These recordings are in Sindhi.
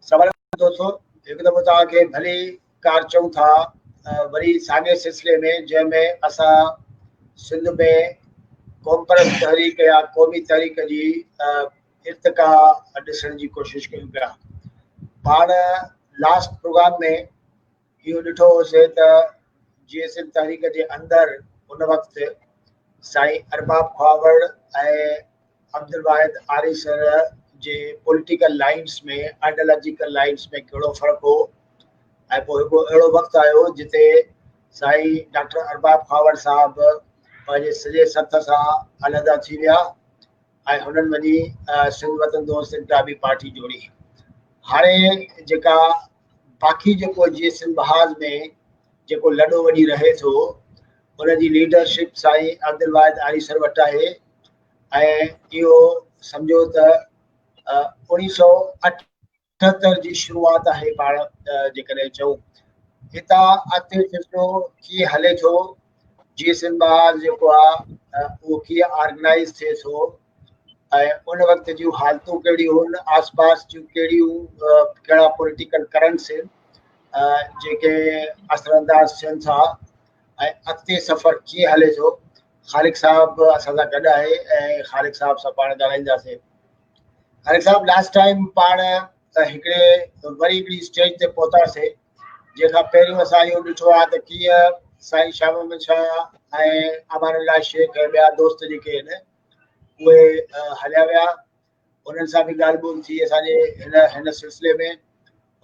سوال دوستو هڪ دفعو توهان کي ڀلي ڪار چئون ٿا وري ساڳئي سلسلي ۾ جنهن ۾ اسان سنڌ ۾ قومپرست تحريڪ يا قومي تحريڪ جي ارتقا ڏسڻ جي ڪوشش ڪيون پيا. پاڻ لاسٽ پروگرام ۾ اهو ڏٺو هوسي ته جي ايس ايم تحريڪ جي اندر ان وقت سائين ارباب خواوڙ ۽ عبدالواحد آريسر جي پوليٽيڪل لائنس ۾ آئيڊيالاجيڪل لائنس ۾ ڪهڙو فرق هو ۽ پوء هڪ اهڙو وقت آيو جتي سائين ڊاڪٽر ارباب خاور صاحب پنهنجي سڄي سٿ سان علحده ٿي ويا ۽ هنن وڃي سنڌ وطن دوست انقلابي پارٽي جوڙي. هاڻي جيڪا باقي جيڪو جي سنڌ بحاظ ۾ جيڪو لڏو وڃي رهي ٿو ان جي ليڊرشپ سائين عبدالواحد آريسر وٽ آهي. ۽ اهو سمجهو ته 1978 جي شروعات آهي پاڻ جيڪڏهن چئون هتان اڳتي سلسلو ڪيئن هلي ٿو جي سنڌ بهار جيڪو آهي اهو ڪيئن آرگنائز ٿئي ٿو ۽ ان وقت جون حالتون ڪهڙيون هن آس پاس جون ڪهڙيون ڪهڙا پوليٽيڪل ڪرنٽس آهن جيڪي اثر انداز ٿين ٿا ۽ اڳتي سفر ڪيئن هلي ٿو. خالق صاحب به اسان سان گڏ آهي ۽ خالق صاحب سان پاڻ ڳالهائينداسين. خالق صاحب لاسٽ ٽائيم پاڻ هڪڙي وري هڪڙي اسٽيج تي پهتاسين جنهن کان پهريون اسان اهو ڏٺو آهي ته ڪيئن سائين شاهه محمد شاهه ۽ امان الله شيخ ۽ ٻيا دوست جيڪي آهن اهي هليا ويا انهن سان به ڳالهه ٻولهه ٿي اسان جي هن هن سلسلي ۾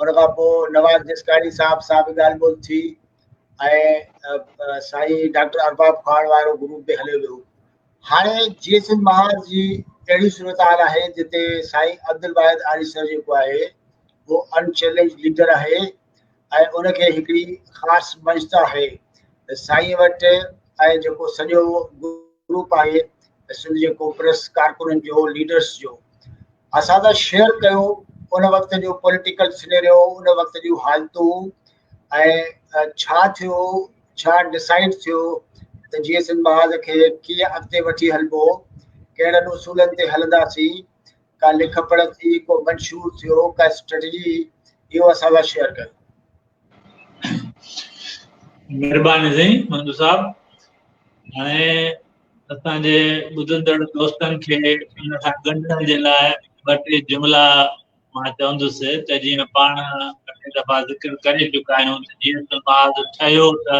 ان کان پوء نواز جسڪاڻي صاحب سان به ڳالهه ٻولهه ٿي ۽ سائين ڊاڪٽر ارباب خان وارو گروپ به هليو ويو. هاڻي جي ايس ايم محاذ جي اهڙي صورتحال آهي جتي سائين عبدالواحد آريسر جيڪو آهي اهو ان چئلينج ليڊر آهي ۽ ان کي هڪڙي خاص مڃتا آهي سائين وٽ ۽ جيڪو سڄو گروپ آهي سنڌ جي ڪوپرس ڪارڪنن جو ليڊرس جو اسان سان شيئر ڪيو ان وقت جو پوليٽيڪل سنيريو ان وقت جون حالتون ۽ ڇا ٿيو ڇا ڊسائيڊ ٿيو ته جيئي سنڌ محاذ کي ڪيئن اڳتي وٺي هلبو ڪهڙن اصولن تي هلنداسين ڪا لک پڙهه ٿي ڪو منشور ٿيو ڪا اسٽريٽجي اهو اسان سان شيئر ڪيو. مهرباني سائين منظور صاحب. هاڻي اسان جي ٻڌندڙ دوستن کي ان سان ڳنڍڻ جي لاء ٻه ٽي جملا مان چوندس ته جيئن پاڻ ٻه ٽي دفعا ذڪر ڪري چڪا آهيون ته جيئن ته محاذ ٺهيو ته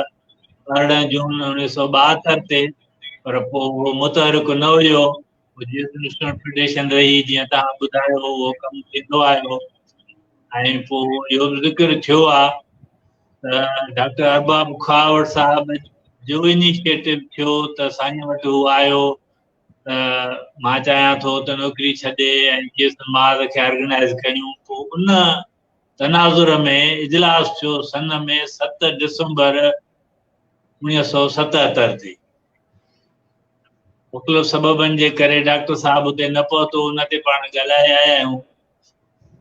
18 جون 1972 تي، پر پوء اهو متحرڪ نه هيو. پوء جيئن ته نيشنل فيڊريشن رهي، جيئن توهان ٻڌايو اهو ڪم ٿيندو آيو ۽ پوء اهو به ذڪر ٿيو آهي ته ڊاڪٽر ارباب کهاوڙ صاحب جو انيشيٽو ٿيو ته سائين وٽ هو آيو ته مان چاهيان ٿو ته نوڪري ڇڏي ۽ جيئن محاذ کي آرگنائز ڪيون. پوء ان تناظر ۾ اجلاس ٿيو سن ۾ 7 ڊسمبر 1977 تي. مختلف سببن جي ڪري ڊاڪٽر صاحب اتي نه پهتو، ان تي پاڻ ڳالهائي آيا آهيون.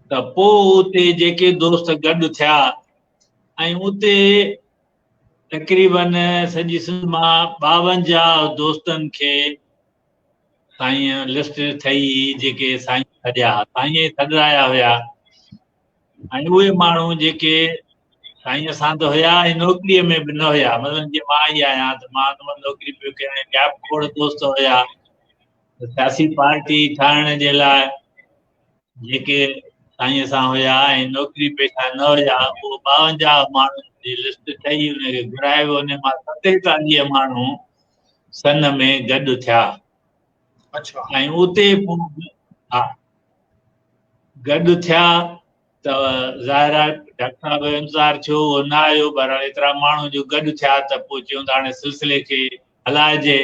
ته پوء اتي جيڪي دوست گڏ ٿيا ۽ اتي تقريبن سڄي سنڌ مان 52 دوستن کي سائين لسٽ ٺهي جيڪي سائين سڏيا، سائين ئي سڏرايا هيا ۽ اهي ماڻهو جيڪي سائين سان ته هيا ۽ نوڪريء ۾ به نه هيا، مثلاً جيئن مان ئي آهيان ته مان ته نوڪري پيو ڪيان ۽ ٻيا به کوڙ دوست هيا. سياسي پارٽي ٺاهڻ جي لاء جيڪي سائين سان هيا ۽ نوڪري پيشا نه هيا، اهو 52 ماڻهن جي لسٽ ٺهي، ان کي گهرائي ويو، ان مان 47 ماڻهو سن ۾ گڏ ٿيا. ۽ اتي پوء ها گڏ ٿيا ته ظاهر آهي ڊاڪٽر صاحب جو انتظار ٿيو، اهو نه آيو. بهرحال ايترا ماڻهو جو گڏ ٿيا ته پوء چيون ته هاڻي سلسلي کي هلائجي.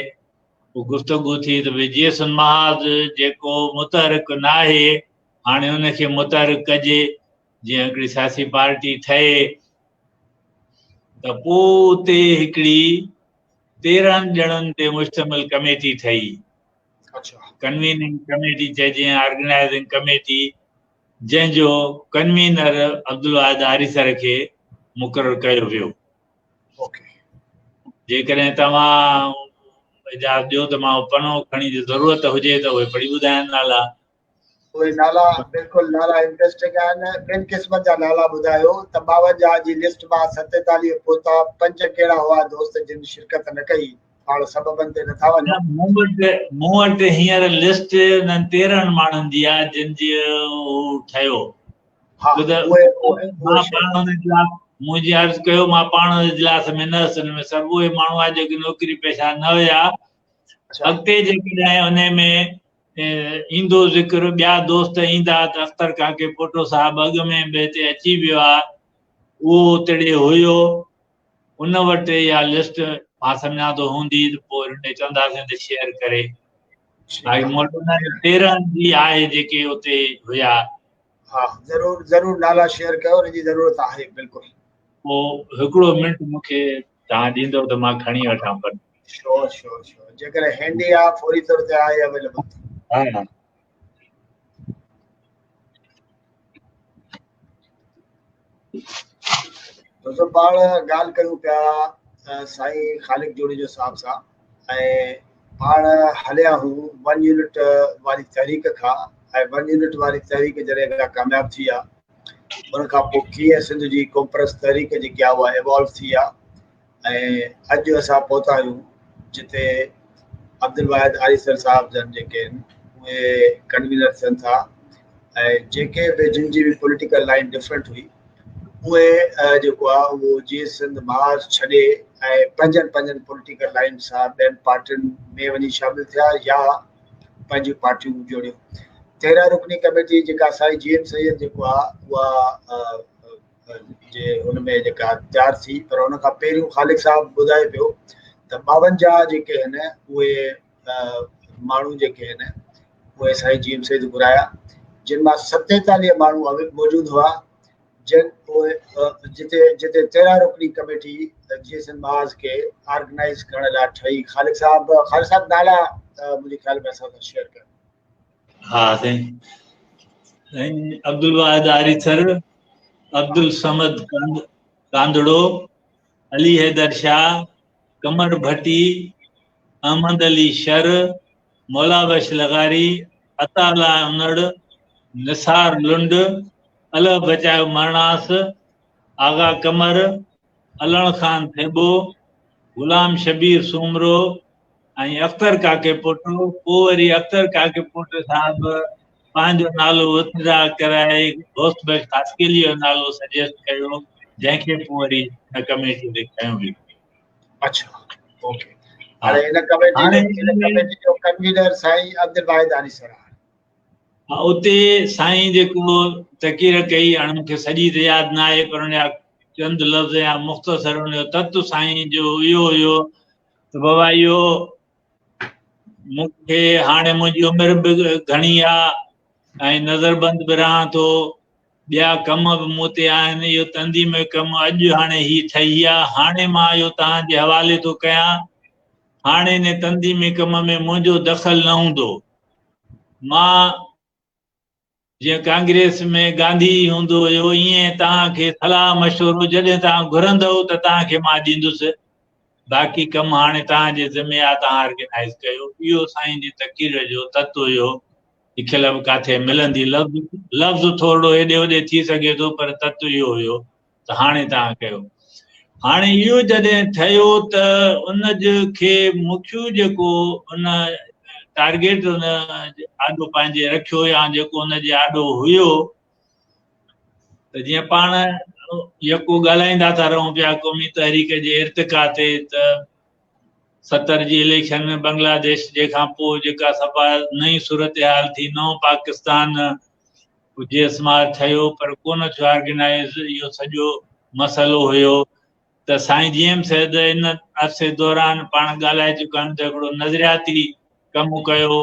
پوء گفتگو ٿي ته ڀئي جيئي سنڌ محاذ جيڪو متحرڪ ناهي هاڻي ان کي متحرڪ ڪجي، جيئن هڪڙي سياسي پارٽي ٺهي. ته پوء اتي هڪڙي 13 ڄڻن تي مشتمل ڪميٽي ٺهي. ڪنويننگ ڪميٽي چئجي يا آرگنائزنگ ڪميٽي، جنهن جو ڪنوينر عبدالواحد آريسر کي مقرر ڪيو ويو. جيڪڏهن توهان اجازت ڏيو ته مان اهو پنو کڻي جي ضرورت هجي ته اهي پڙهي ٻڌايان نالا. اهي نالا بلڪل نالا انٽريسٽنگ آهن. ٻن قسمن جا نالا ٻڌايو ته 52 جي لسٽ مان 47 پهتا، پنج ڪهڙا هئا دوست جن شرڪت نه ڪئي؟ پاڻ سببن تي نٿا وڃون. مون وٽ هينئر لسٽ انهن 13 ماڻهن جي آهي جن جي هو ٺهيو. ها اهي مان پاڻ ان اجلاس مون جيئن عرض ڪيو مان پاڻ ان اجلاس ۾ نه هئس، ان ۾ سڀ اهي ماڻهو هئا جيڪي نوڪري پيشا نه هيا. اڳتي جيڪڏهن ان ۾ ايندو ذڪر ٻيا دوست ايندا ته اختر ڪاڪي پوٽو صاحب اڳ ۾ به هتي اچي ويو آ اهو اتڙي هيو ان وٽ اها لسٽ مان سمجهان ٿو هوندي ته پوء ان ڏي چونداسين ته شيئر ڪري. باقي مون وٽ انهن 13 جي آهي جيڪي اتي هيا. ها ضرور ضرور نالا شيئر ڪيو ان جي ضرورت آهي بلڪل. پوء هڪڙو منٽ مون کي توهان ڏيندو ته مان کڻي وٺان پر. شور شور شور جيڪڏهن هينڊي آ فوري طور تي آهي اويليبل. ها دوستو پاڻ ڳالهه ڪيون پيا سائين خالق جوڻيجو صاحب سان ۽ پاڻ هليا هون ون يونٽ واري تحريڪ کان ۽ ون يونٽ واري تحريڪ جڏهن کان ڪامياب ٿي آ ان کان پوء ڪيئن سنڌ جي قومپرست تحريڪ جيڪي آ اها ايوالو ٿي آ ۽ اڄ اسان پهتا آهيون جتي عبدالواحد آريسر صاحب جن جيڪي آهن اهي ڪنوينر ٿين ٿا ۽ جيڪي به جن جي به پوليٽيڪل لائن ڊفرنٽ هئي اهي جيڪو آهي اهو جيئي سنڌ محاذ ڇڏي ۽ پنهنجن پنهنجن پوليٽيڪل لائن سان ٻين پارٽين ۾ وڃي شامل ٿيا يا پنهنجون پارٽيون جوڙيون. 13 رڪني ڪميٽي جيڪا سائين جي ايم سيد جيڪو آهي اها جي ان ۾ جيڪا تيار ٿي پر ان کان پهريون خالق صاحب ٻڌائي پيو ته 52 جيڪي آهن اهي ماڻهو جيڪي آهن اهي سائين جي ايم سيد گهرايا جن مان 47 ماڻهو موجود هئا جن اهي جتي جتي 13 رڪني ڪميٽي جي سنڌ محاذ کي آرگنائز ڪرڻ لاء ٺهي. خالق صاحب خالق صاحب نالا منهنجي خيال ۾ اسان سان شيئر ڪيو. ها سائين سائين عبدالواحد آريسر، عبدالصمد ڪانڌڙو، علي حيدر شاهه، قمر ڀٽي، احمد علي شر، مولا بخش لغاري، عطا الله انڙ، نثار لنڊ، الهه بچايو مرڻاس، آغا قمر، علڻ خان ٿيٻو، غلام شبير سومرو ۽ اختر ڪاڪي پوٽو. پوء وري اختر ڪاڪي پوٽو صاحب پنهنجو نالو وٿڊرا ڪرائي غوث بخش خاصخيلي جو نالو سجيسٽ ڪيو، جنهن کي پوء وري ان ڪميٽي تي کنيو ويو. اڇا اوڪي. هاڻي ان ڪميٽي ان ڪميٽي جو ڪنوينر سائين عبدالواحد آريسر آهي. ها اتي سائين جيڪو تقرير ڪئي، هاڻي مون کي سڄي ته ياد نه آهي پر ان جا چند لفظ يا مختصر ان جو تت سائين جو اهو هيو ته بابا اهو مون کي هاڻي منهنجي عمر به گهڻي آ ۽ نظر بند به رهان ٿو، ٻيا ڪم به مون تي آهن، اهو تنظيم جو ڪم اڄ هاڻي هي ٺهي آ، هاڻي مان اهو توهان جي حوالي ٿو ڪيان، هاڻي ان تنظيمي ڪم ۾ منهنجو دخل نه هوندو. مان جيئن ڪانگريس ۾ گانڌي هوندو هيو ائين توهان کي صلاح مشورو جڏهن توهان گهرندؤ ته توهان کي مان ڏيندس، باقي ڪم هاڻي توهان جي ذمي آ، توهان آرگنائيز ڪيو. اهو سائين جي تقرير جو تت هيو. لکيل به ڪاٿي ملندي، لفظ لفظ ٿورڙو هيڏي هوڏي ٿي سگهي ٿو پر تت اهو هيو ته هاڻي توهان ڪيو. هاڻي اهو جڏهن ٺهيو ته ان کي مکيو جيڪو ان ٽارگيٽ ان آڏو پنهنجي رکيو يا جيڪو ان جي آڏو هيو ته جيئن پاڻ يڪو ڳالهائيندا ٿا رهون پيا قومي تحريڪ جي ارتقا تي ته 70 جي اليڪشن ۾ بنگلاديش جي کان پوء جيڪا صفا نئين صورتحال ٿي، نئون پاڪستان جي ايس محاذ ٺهيو پر ڪونه ٿيو آرگنائيز، اهو سڄو مسئلو هيو ته سائين جي ايم سيد ان عرصي دوران پاڻ ڳالهائي چڪا آهيون ته هڪڙو نظرياتي ڪم ڪيو،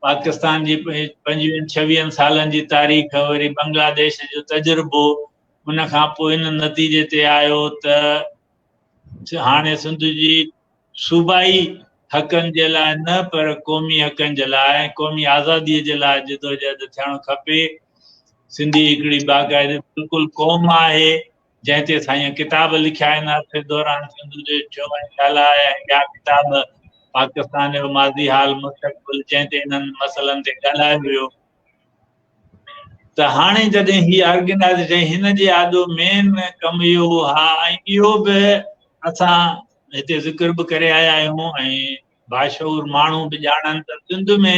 پاڪستان جي پنجويهن ڇويهن سالن جي تاريخ وري بنگلاديش جو تجربو، ان کان پوء ان نتيجي تي آيو ته هاڻي سنڌ جي صوبائي حقن جي لاء نه پر قومي حقن جي لاء ۽ قومي آزاديء جي لاء جدوجهد ٿيڻ کپي. سنڌي هڪڙي باقاعدي بلڪل قوم آهي، جنهن تي سائين ڪتاب لکيا آهن عرصي دوران سنڌو ديش ٺھيو ۽ ڇا لاء ۽ ٻيا ڪتاب پاڪستان جو ماضي حال مستقبل جنهن تي انهن مسئلن تي ڳالهايو ويو. ته هاڻي جڏهن هي آرگنائيزيشن هن جي آڏو مين ڪم اهو ها ۽ اهو به اسان هتي ذڪر به ڪري آيا آهيون ۽ باشعور ماڻهو به ڄاڻن ته سنڌ ۾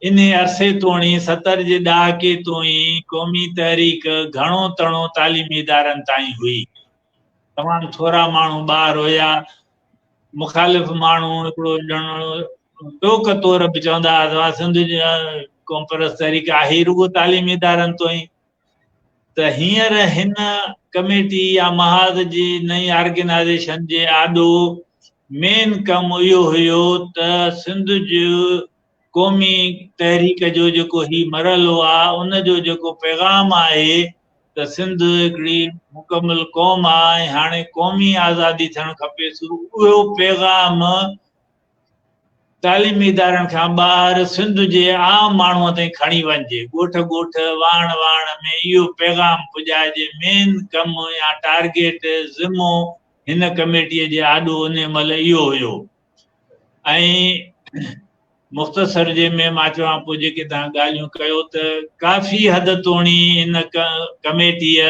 انهي عرصي توڻي 70 جي ڏهاڪي توڻي قومي تحريڪ گهڻو تڻو تعليمي ادارن تائين هئي. تمام ٿورا ماڻهو ٻاهر هيا. مخالف ماڻهو هڪڙو ڄڻ ٽوڪ طور به چوندا هئا سنڌ جي قومپرست تحريڪ آهي رڳو تعليمي ادارن توئين. ته هينئر هن ڪميٽي يا محاذ جي نئين آرگنائيزيشن جي آڏو مين ڪم اهو هيو ته سنڌ جي قومي تحريڪ جو جيڪو هي مرحلو آ ان جو جيڪو پيغام آهي ته سنڌ هڪڙي مڪمل قوم آ ۽ هاڻي قومي آزادي ٿيڻ کپي سو اهو پيغام تعليمي ادارن کان ٻاهر سنڌ جي عام ماڻهوء تائين کڻي وڃجي، ڳوٺ ڳوٺ، واهڻ واهڻ ۾ اهو پيغام پڄائجي، مين ڪم يا ٽارگيٽ، ذمو، هن ڪميٽيء جي آڏو انهي مهل اهو هيو ۽ مختصر جي ۾ مان چوان پيو جيڪي توهان ڳالهيون ڪيو ته ڪافي حد توڻي ان ڪميٽيء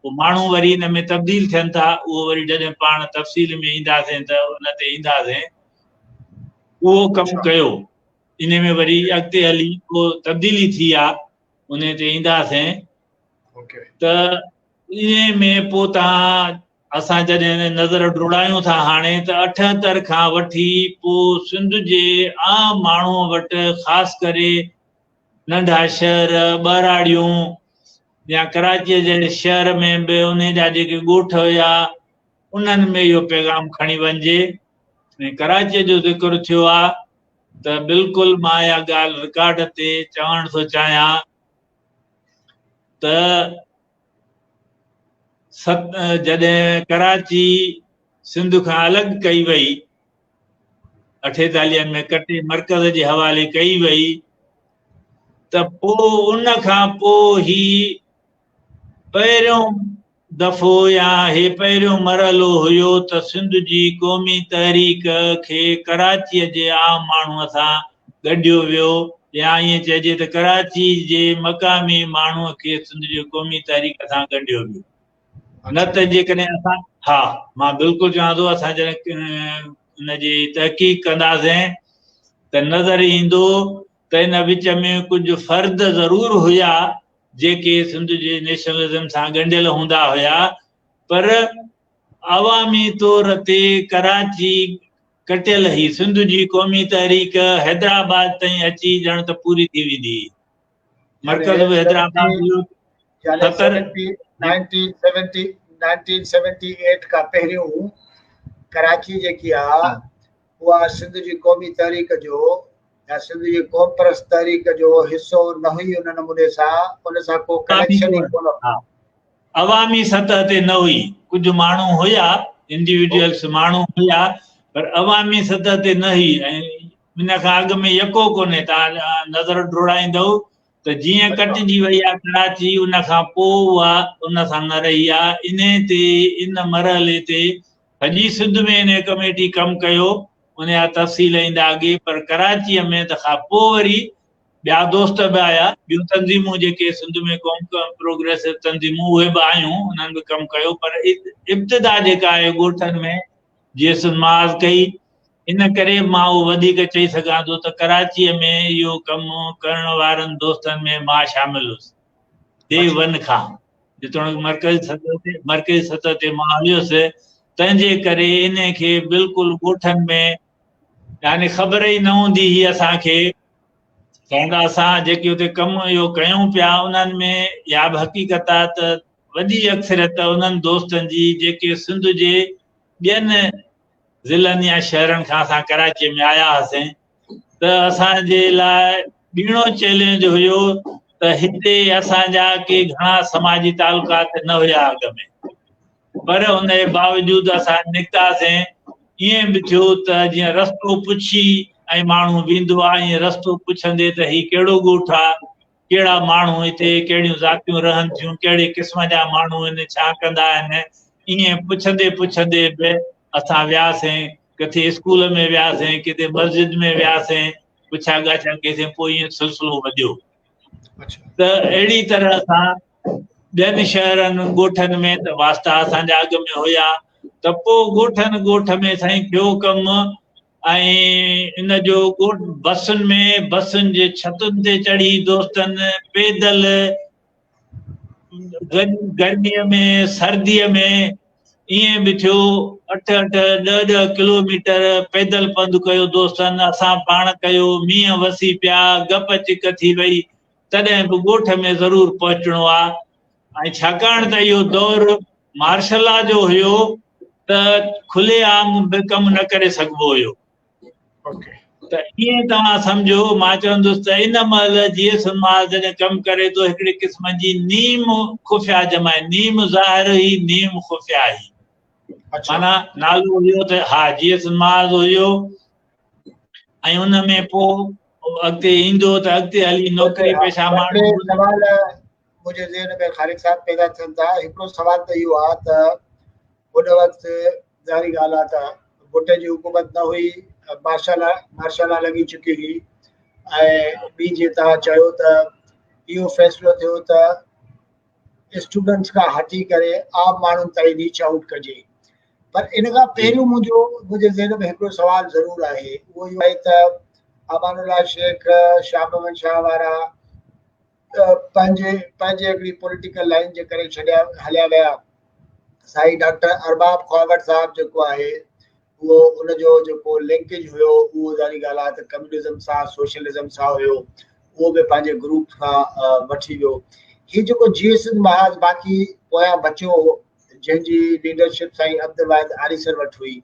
پوء ماڻهو وري ان ۾ تبديل ٿين ٿا اهو وري جڏهن پاڻ تفصيل ۾ اينداسين ته ان تي اينداسين اهو ڪم ڪيو ان ۾ وري اڳتي هلي ڪو تبديلي ٿي آ ان تي اينداسين ته ان ۾ پوء تان اسان جڏهن نظر ڊوڙايون ٿا هاڻي ته 78 کان وٺي پوء سنڌ جي عام ماڻهو وٽ خاص ڪري ننڍا شهر، ٻهراڙيون يا ڪراچيء جهڙي شهر ۾ به انهي جا جيڪي ڳوٺ هيا انهن ۾ اهو پيغام کڻي وڃجي ۽ ڪراچيء جو ذڪر ٿيو آ ته بلڪل مان اها ڳالهه رڪارڊ تي چوڻ ٿو چاهيان ته جڏهن ڪراچي سنڌ کان الڳ ڪئي وئي 48 ۾ ڪٽي مرڪز جي حوالي ڪئي وئي ته پوء ان کان پوء هي پهريون دفعو يا هي پهريون مرحلو هيو ته سنڌ جي قومي تحريڪ کي ڪراچيء جي عام ماڻهوء سان ڳنڍيو ويو يا ائين چئجي ته ڪراچي جي مقامي ماڻهوء کي سنڌ جي قومي تحريڪ سان ڳنڍيو ويو. نه ته جيڪڏهن اسان ها مان بلڪل چوان ٿو اسان جڏهن ان جي تحقيق ڪنداسين ته نظر ايندو ته ان وچ ۾ ڪجهه فرد ضرور هيا جيڪي سنڌ جي نيشنلزم سان ڳنڍيل هوندا هيا پر عوامي طور تي ڪراچي ڪٽيل هئي سنڌ جي قومي تحريڪ حيدرآباد تائين اچي ڄڻ ته پوري ٿي ويندي هئي. مرڪز به حيدرآباد هيو. يعني 1978 کان پهريون ڪراچي جيڪي آ اها سنڌ جي قومي تحريڪ جو يا سنڌ جي قوم پرست تحريڪ جو حصو نه هئي ان نموني سان ان سان ڪو ڪنيڪشن ئي ڪونه هو. عوامي سطح تي نه هئي، ڪجهه ماڻهو هيا، انڊيويجوئلز ماڻهو هيا پر عوامي سطح تي نه هئي ۽ ان کان اڳ ۾ يڪو ڪونهي توهان نظر ڊوڙائيندؤ ته جيئن ڪٽجي وئي آ ڪراچي ان کان پوء اها ان سان نه رهي آ انهي تي ان مرحلي تي سڄي سنڌ ۾ انهي ڪميٽي ڪم ڪيو ان جا تفصيل ايندا اڳي پر ڪراچيء ۾ ته کان پوء وري ٻيا دوست به آيا ٻيون تنظيمون جيڪي سنڌ ۾ قوم پروگريسو تنظيمون اهي به آيون انهن به ڪم ڪيو پر ابتدا جيڪا آهي ڳوٺن ۾ جي سنڌ محاذ ڪئي ان ڪري مان اهو وڌيڪ چئي سگهان ٿو ته ڪراچيء ۾ اهو ڪم ڪرڻ وارن دوستن ۾ مان شامل هيس ڊي ون کان جيتوڻيڪ مرڪزي سطح تي مان هيس تنهن جي ڪري انهي کي بلڪل ڳوٺن ۾ يعني خبر ئي نه هوندي هئي اسان کي ڇاڪاڻ ته اسان جيڪي اتي ڪم اهو ڪيون پيا انهن ۾ اها به حقيقت آهي ته وڏي اڪثريت انهن دوستن جي جيڪي سنڌ جي ٻين ضلعن يا شهرن کان اسان ڪراچيء ۾ آيا هئاسين ته اسان جي لاء ٻيڻو چئلينج هيو ته هتي اسان جا ڪي گهڻا سماجي تعلقات نه هيا اڳ ۾ پر ان جي باوجود اسان نڪتاسين ائين به ٿيو ته جيئن رستو پڇي ۽ ماڻهو ويندو آهي ائين رستو پڇندي ته هي ڪهڙو ڳوٺ آهي ڪهڙا ماڻهو هتي ڪهڙيون ذاتيون رهن ٿيون ڪهڙي قسم جا ماڻهو آهن ڇا ڪندا آهن ائين پڇندي پڇندي به اسان وياسين ڪٿي اسڪول ۾ وياسين ڪٿي مسجد ۾ وياسين پڇا ڳاڇا ڪئيسين پوء ائين سلسلو وڌيو. ته اهڙي طرح سان ٻين شهرن ڳوٺن ۾ ته واسطا اسان جا اڳ ۾ هيا ته پوء ڳوٺن ڳوٺ ۾ سائين ٿيو ڪم ۽ ان جو ڳوٺ بسن ۾ بسن جي ڇتن تي چڙهي دوستن پيدل گرميء ۾ سرديء ۾ ائين به ٿيو اٺ اٺ ڏهه ڏهه ڪلوميٽر پيدل پنڌ ڪيو دوستن اسان پاڻ ڪيو مينهن وسي پيا گپ چڪ ٿي وئي تڏهن به ڳوٺ ۾ ضرور پهچڻو آ ۽ ڇاڪاڻ ته اهو دور مارشل لا جو هيو ته کلي عام به ڪم نه ڪري سگهبو هيو ته ائين توهان سمجهو مان چوندس ته ان مهل جيئي سنڌ محاذ جڏهن ڪم ڪري ٿو هڪڙي قسم جي نيم خفيا جماعت نيم ظاهر هئي نيم خفيا هئي معنيٰ نالو هيو ته ها جيئي سنڌ محاذ هيو ۽ ان ۾ پوء اڳتي ايندو ته اڳتي هلي نوڪري پيشا ماڻهو سوال منهنجي ذهن ۾ خالق صاحب پيدا ٿين ٿا هڪڙو سوال ته اهو آهي ته ان وقت ظاهري ڳالهه آهي ته ڀٽي جي حڪومت نه هئي مارشل مارشل لا لڳي چڪي هئي ۽ ٻي جي توهان چيو ته اهو فيصلو ٿيو ته اسٽوڊنٽس کان هٽي ڪري عام ماڻهن تائين ريچ آئوٽ ڪجي پر ان کان پهريون منهنجو منهنجي ذهن ۾ هڪڙو سوال ضرور آهي اهو اهو آهي ته امان الله شيخ شاهه محمد شاهه وارا پنهنجي پنهنجي هڪڙي پوليٽيڪل لائين جي ڪري ڇڏيا هليا ويا سائين ڊاڪٽر ارباب خواوڙ صاحب جيڪو آهي اهو ان جو جيڪو لنڪيج هيو اهو ظاهري ڳالهه آهي ته ڪميونزم سان سوشلزم سان هيو اهو به پنهنجي گروپ سان وٺي ويو هي جيڪو جي ايس محاذ باقي پويان بچيو هو جنهن جي ليڊرشپ سائين عبدالواحد آريسر وٽ هئي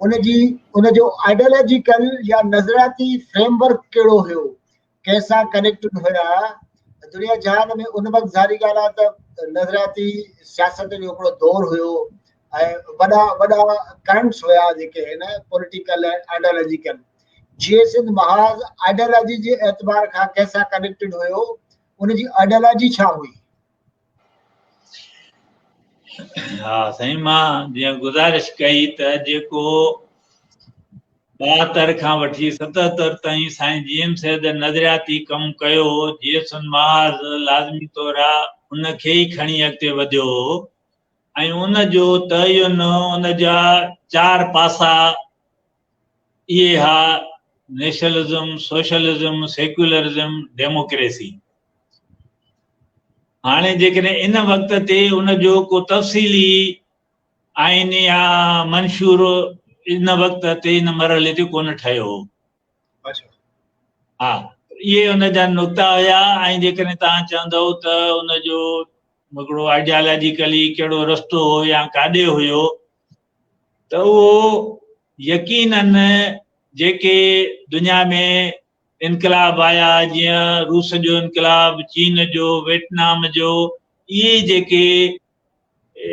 ان جي ان جو آئيڊيالاجيڪل يا نظرياتي فريم ورڪ ڪهڙو هيو ڪنهن سان ڪنيڪٽڊ هيا دنيا جهان ۾ ان وقت ظاهري ڳالهه آهي ته نظرياتي سياست جو هڪڙو دور هيو ۽ وڏا وڏا ڪرنٽس هيا جيڪي آهن پوليٽيڪل ۽ آئيڊيالاجيڪل جيئي سنڌ محاذ آئيڊيالاجي جي اعتبار کان ڪنهن سان ڪنيڪٽڊ هيو ان جي آئيڊيالاجي ڇا هئي؟ ها سائين مان جيئن گذارش ڪئي ته جيڪو 72 کان وٺي 77 تائين سائين جي ايم سيد نظرياتي ڪم ڪيو هو جيئي سنڌ محاذ لازمي طور ان کي ئي کڻي اڳتي وڌيو هو ۽ ان جو تعين ان جا چار پاسا اهي ها نيشنلزم، سوشلزم، سيڪيولرزم، ڊيموڪريسي. هاڻي جيڪڏهن ان وقت تي ان جو ڪو تفصيلي آئين يا منشور ان وقت تي ان مرحلي تي ڪونه ٺهيو هو. ها اهي ان جا نقطا هيا ۽ جيڪڏهن توهان چوندؤ ته ان جو هڪڙو آئيڊيالاجيڪلي ڪهڙو رستو هو يا ڪاڏي هيو ته اهو يقينن جيڪي دنيا ۾ انقلاب آيا جيئن روس جو انقلاب، چين جو، ويٽنام جو، اهي جيڪي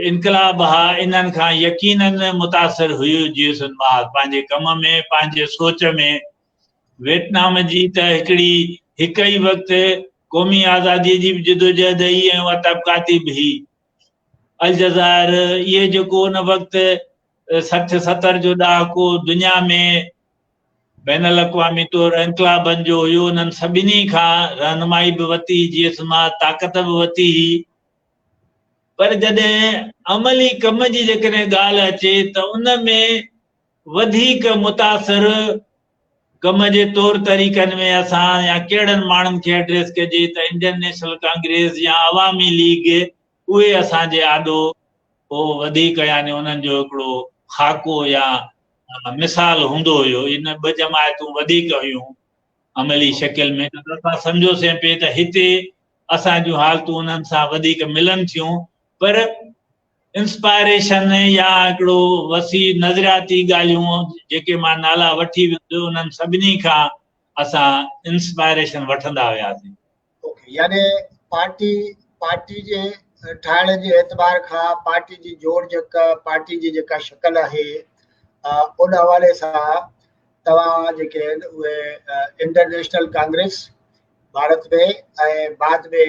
انقلاب ها انهن کان يقينن متاثر هيو جيئي سنڌ محاذ پنهنجي ڪم ۾ پنهنجي سوچ ۾ ويٽنام جي ته هڪڙي هڪ ئي وقت قومي آزادي جي به جدوجهد هئي ۽ اها طبقاتي به هئي الجزائر اهي جيڪو ان وقت 60 70 جو ڏهاڪو دنيا ۾ بين الاقوامي طور انقلابن جو هيو انهن سڀني کان رهنمائي به ورتي جيئي سنڌ محاذ طاقت به ورتي هئي پر جڏهن عملي ڪم جي جيڪڏهن ڳالهه اچي ته ان ۾ وڌيڪ متاثر ڪم جي طور طريقن ۾ اسان يا ڪهڙن ماڻهن کي ايڊريس ڪجي ته انڊين نيشنل ڪانگريس يا عوامي ليگ اهي اسان جي آڏو پوء وڌيڪ يعني انهن جو هڪڙو خاڪو يا مثال هوندو هيو ان ٻه جماعتون وڌيڪ هيون عملي شڪل ۾ ته اسان سمجهوسين پئي ته هتي اسان جون حالتون انهن سان وڌيڪ ملن ٿيون پر انسپائريشن يا هڪڙو وسيع نظرياتي ڳالهيون جيڪي مان نالا وٺي ويس انهن سڀني کان اسان انسپائريشن وٺندا هياسين. اوڪي يعني پارٽي پارٽي جي ٺاهڻ جي اعتبار کان پارٽي جي جوڙجڪ پارٽي جي جيڪا شڪل آهي ان حوالي سان توهان جيڪي آهن اهي انٽرنيشنل ڪانگريس ڀارت ۾ ۽ بعد ۾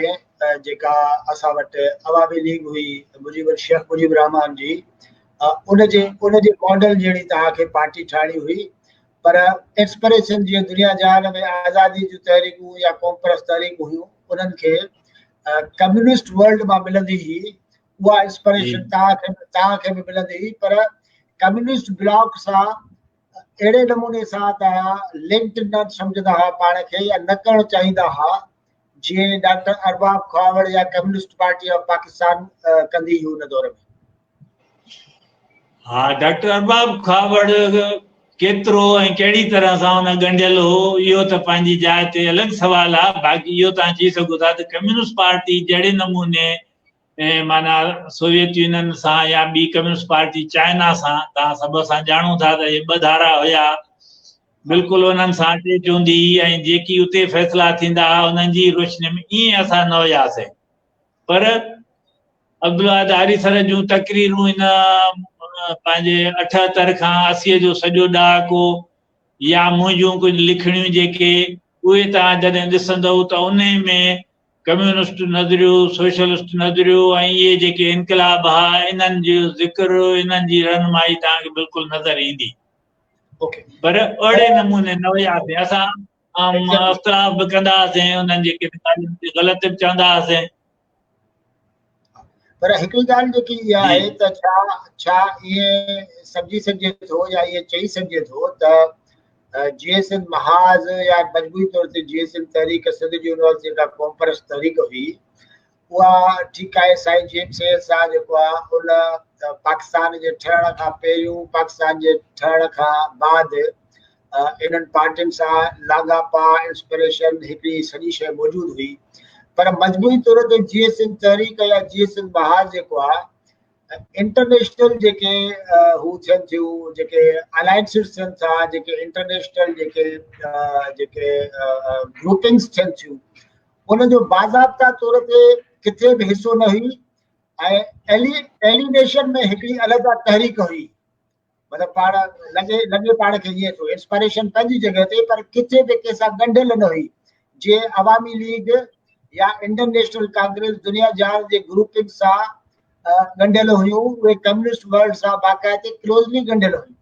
جيڪا اسان وٽ عوامي ليگ هئي مجيب شيخ مجيب الرحمان جي ان جي ان جي ماڊل جهڙي توهان کي پارٽي ٺاهڻي هئي پر انسپريشن جيئن دنيا جهان ۾ آزادي جون تحريڪون يا قوم پرست تحريڪون هيون انهن کي ڪميونسٽ ورلڊ مان ملندي هئي، اها انسپريشن توهان کي به ملندي هئي، پر ڪميونسٽ بلاڪ سان اهڙي نموني سان توهان لنڪڊ نه سمجهندا هئا پاڻ کي يا نه ڪرڻ چاهيندا هئا جيئن ڊاڪٽر ارباب کهاوڙ يا ڪميونسٽ پارٽي آف پاڪستان ڪندي هئي ان دور ۾. ها، ڊاڪٽر ارباب کهاوڙ ڪيترو ۽ ڪهڙي طرح سان ان ڳنڍيل هو اهو ته پنهنجي جاء تي الڳ سوال آهي، باقي اهو توهان چئي سگهو ٿا ته ڪميونسٽ پارٽي جهڙي نموني ۽ معنيٰ سوويت يونين سان يا ٻي ڪميونسٽ پارٽي چائنا سان، توهان سڀ اسان ڄاڻون ٿا ته اهي ٻه ڌارا هيا، بلڪل انهن سان اٽيچ هوندي هئي ۽ جيڪي اتي فيصلا ٿيندا هئا انهن جي روشني ۾ ائين اسان نه هياسين. پر عبدالواحد آريسر جون تقريرون ان پنهنجي 78 کان 80 جو سڄو ڏهاڪو يا منهنجون ڪجهه لکڻيون جيڪي اهي توهان جڏهن ڏسندؤ ته انهي ۾ ڪميونسٽ نظريو، سوشلسٽ نظريو ۽ اهي جيڪي انقلاب ها انهن جو ذڪر، انهن جي رهنمائي توهان کي بلڪل نظر ايندي. پر اهڙي نموني نه هياسين اسان، اختلاف به ڪندا هئاسين، انهن جي ڪن ڳالهين تي غلط به چوندا هئاسين. پر هڪڙي ڳالهه جيڪي اها آهي ته ڇا ائين سمجهي سگهجي ٿو يا ائين چئي سگهجي ٿو ته جيئي سنڌ محاذ يا مجموعي طور تي جيئي سنڌ تحريڪ سنڌ جي ان وقت جيڪا قومپرست تحريڪ هئي اها ٺيڪ آهي سائين جي ايم سيد سان جيڪو آهي ان پاڪستان جي ٺهڻ کان پهريون پاڪستان جي ٺهڻ کان بعد انهن پارٽين سان لاڳاپا انسپريشن هڪڙي سڄي شيء موجود هئي، پر مجموعي طور تي جيئي سنڌ تحريڪ يا جيئي سنڌ محاذ جيڪو آهي انٽرنيشنل جيڪي هو ٿين ٿيون، جيڪي الائنسز ٿين ٿا، جيڪي انٽرنيشنل جيڪي جيڪي گروپنگس ٿين ٿيون، ان جو باضابطا طور تي ڪٿي به حصو نه هئي ۽ ايلينيشن ۾ هڪڙي علحده تحريڪ هئي. مطلب پاڻ لڳي لڳي پاڻ کي ائين ٿو انسپائريشن پنهنجي جڳهه تي پر ڪٿي به ڪنهن سان ڳنڍيل نه هئي، جيئن عوامي ليگ يا انڊين نيشنل ڪانگريس دنيا جهان جي گروپنگ سان ڳنڍيل هيون، اهي ڪميونسٽ ورلڊ سان باقاعدي ڪلوزلي ڳنڍيل هيون.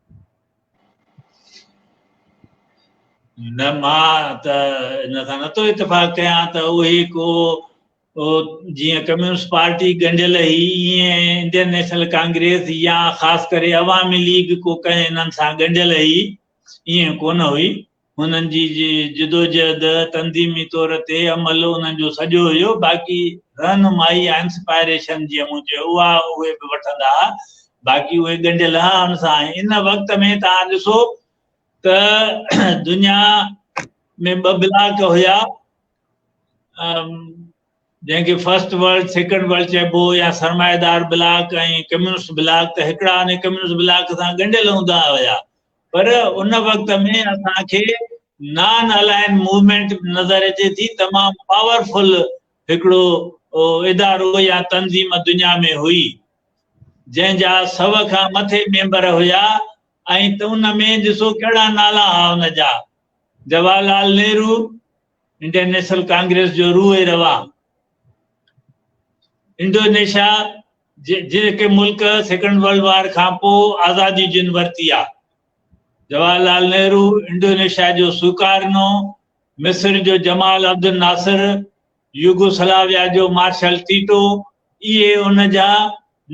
نه، مان ته ان سان نٿو اتفاق ڪيان ته اهي ڪو جيئن ڪميونسٽ پارٽي ڳنڍيل هئي ايئن انڊين نيشنل ڪانگريس يا خاص ڪري عوامي ليگ ڪو ڪنهن انهن سان ڳنڍيل هئي، ايئن ڪونه هئي. هنن جي جدوجهد تنظيمي طور تي عمل انهن جو سڄو هيو، باقي رهنمائي يا انسپائريشن جيئن مون چيو اها اهي به وٺندا ها، باقي اهي ڳنڍيل ها ان سان. ۽ ان وقت ۾ توهان ڏسو ته دنيا ۾ ٻه بلاڪ هيا، جنهن کي فرسٽ ورلڊ سيڪنڊ ورلڊ چئبو يا سرمائيدار بلاڪ ۽ ڪميونسٽ بلاڪ، ته هڪڙا ان ڪميونسٽ بلاڪ سان ڳنڍيل هوندا هيا، پر ان وقت ۾ اسان کي نان الائن موومينٽ نظر اچي ٿي، تمام پاورفل هڪڙو ادارو يا تنظيم دنيا ۾ هئي جنهن جا 100 کان مٿي ميمبر هيا ۽ ان ۾ ڏسو ڪهڙا نالا هئا ان جا، جواهر لال نهرو، انڊين نيشنل ڪانگريس جو روح روان، انڊونيشيا جيڪي ملڪ سيڪنڊ ورلڊ وار کان پوء آزادي جن ورتي آ، جواهر لال نهرو، انڊونيشيا جو سوڪارنو، مصر جو جمال عبدالناصر، يوگوسلاويا جو مارشل ٽيٽو، اهي ان جا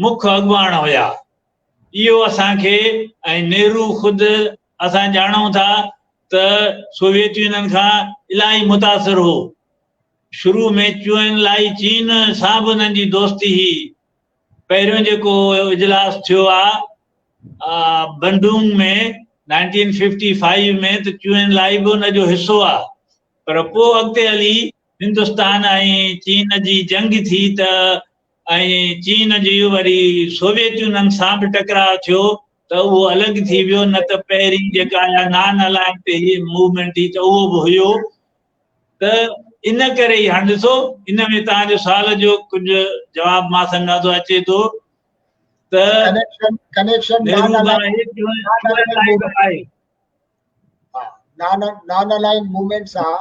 مک اڳواڻ هيا. اهو اسان کي ۽ نهرو خود اسان ڄاڻون ٿا ته سوويت يونين کان الاهي متاثر هو. شروع ۾ چوئن لائي چين سان به انهن جي دوستي هئي. پهريون جيڪو اجلاس ٿيو آ بنڊونگ ۾ 1955 ۾ ته چوئن لائي به ان جو حصو آ، پر پوء اڳتي هلي هندستان ۽ چين جي جنگ ٿي ته ۽ چين جي وري سوويت يونين سان به ٽڪراء ٿيو ته اهو الڳ ٿي ويو، نه ته پهرين جيڪا اها نان الائنڊ تي هي موومينٽ هئي ته اهو به هيو. ته ان ڪري ئي هاڻ ڏسو ان ۾ توهان جو سوال جو ڪجهه جواب مان سمجهان ٿو اچي ٿو ته ڪنيڪشن آهي نان الائن موومينٽ سان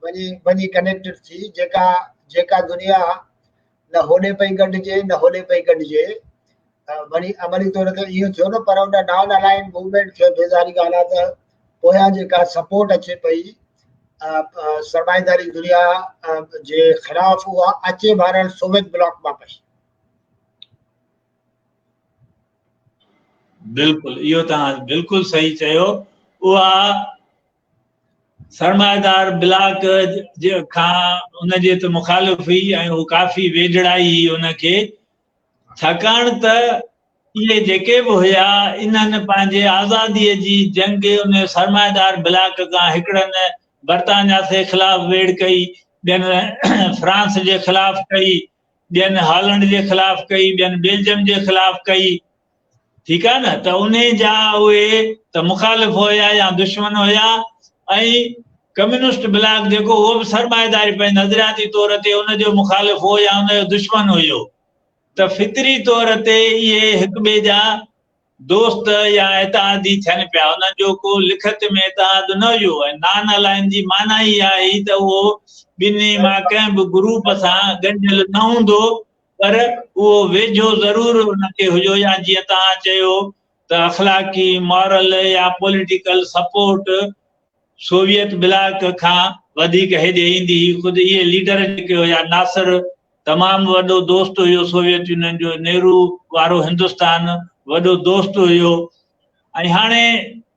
وڃي وڃي ڪنيڪٽڊ ٿي، جيڪا جيڪا دنيا نه هوڏي پئي ڳنڍجي نه هوڏي پئي ڳنڍجي، وري عملي طور تي اهو ٿيو نه، پر ان نان الائن موومينٽ کي بيزاري ڳالهه آهي ته پويان جيڪا سپورٽ اچي پئي سرمائيداري دنيا جي خلاف اها اچي بهرحال سوويت بلاڪ مان پئي. بلڪل اهو توهان بلڪل صحيح چيو اها سرمائيدار بلاڪ جي کان ان جي ته مخالف هئي ۽ هو ڪافي ويجهڙائي هئي ان کي ڇاڪاڻ ته اهي جيڪي به هيا انهن پنهنجي آزادي جي جنگ ان سرمائيدار بلاڪ کان هڪڙن برطانيا جي خلاف ويڙهه ڪئي ٻين فرانس جي خلاف ڪئي ٻين هالنڊ جي خلاف ڪئي، ٻين بيلجم جي خلاف ڪئي، ٺيڪ آهي نه ته انهي جا اهي ته مخالف هيا يا دشمن هيا ۽ ڪميونسٽ بلاڪ جيڪو اهو به سرمائيداري پنهنجي نظرياتي طور تي ان جو مخالف هو يا ان جو دشمن هيو ته فطري طور تي اهي هڪ ٻئي جا دوست يا اتحادي ٿين پيا، انهن جو ڪو لکت ۾ اتحاد نه هيو ۽ نان الائن جي معنيٰ ئي اها هئي ته اهو ٻنهي مان ڪنهن به گروپ سان ڳنڍيل نه هوندو پر اهو ويجهو ضرور ان کي هيو يا جيئن توهان چيو ته اخلاقي، مارل يا پوليٽيڪل سپورٽ سوويت بلاڪ کان وڌيڪ هيڏي ايندي هئي، خود اهي ليڊر جيڪي هيا ناصر تمام وڏو دوست هيو سوويت يونين جو، نهرو وارو هندستان وڏو دوست هيو ۽ هاڻي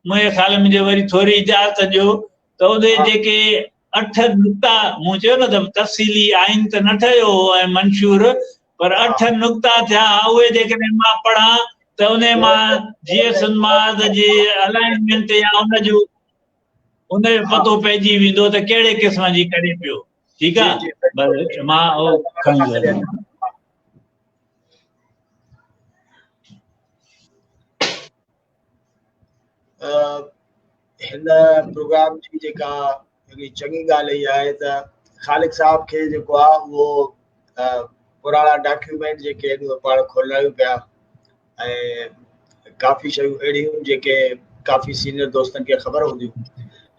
منهنجي خيال ۾ جي وري ٿوري اجازت ڏيو ته ادي جيڪي اٺ نقطا مون چيو نه ته تفصيلي آئين ته نه ٺهيو هو ۽ منشور پر اٺ نقطا ٿيا اهي جيڪڏهن مان پڙهان ته ان مان جي ايس محاذ جي الائنمينٽ يا ان جو ان جو پتو پئجي ويندو ته ڪهڙي قسم جي ڪري پيو ٺيڪ آ بس مان اهو کڻي وڃان. هن پروگرام جي جيڪا هڪڙي چڱي ڳالهه اها آهي ته خالق صاحب کي جيڪو آهي اهو پراڻا ڊاڪيومينٽ جيڪي آهن اهي پاڻ کولرايون پيا ۽ ڪافي شيون اهڙيون جيڪي ڪافي سينيئر دوستن کي خبر هونديون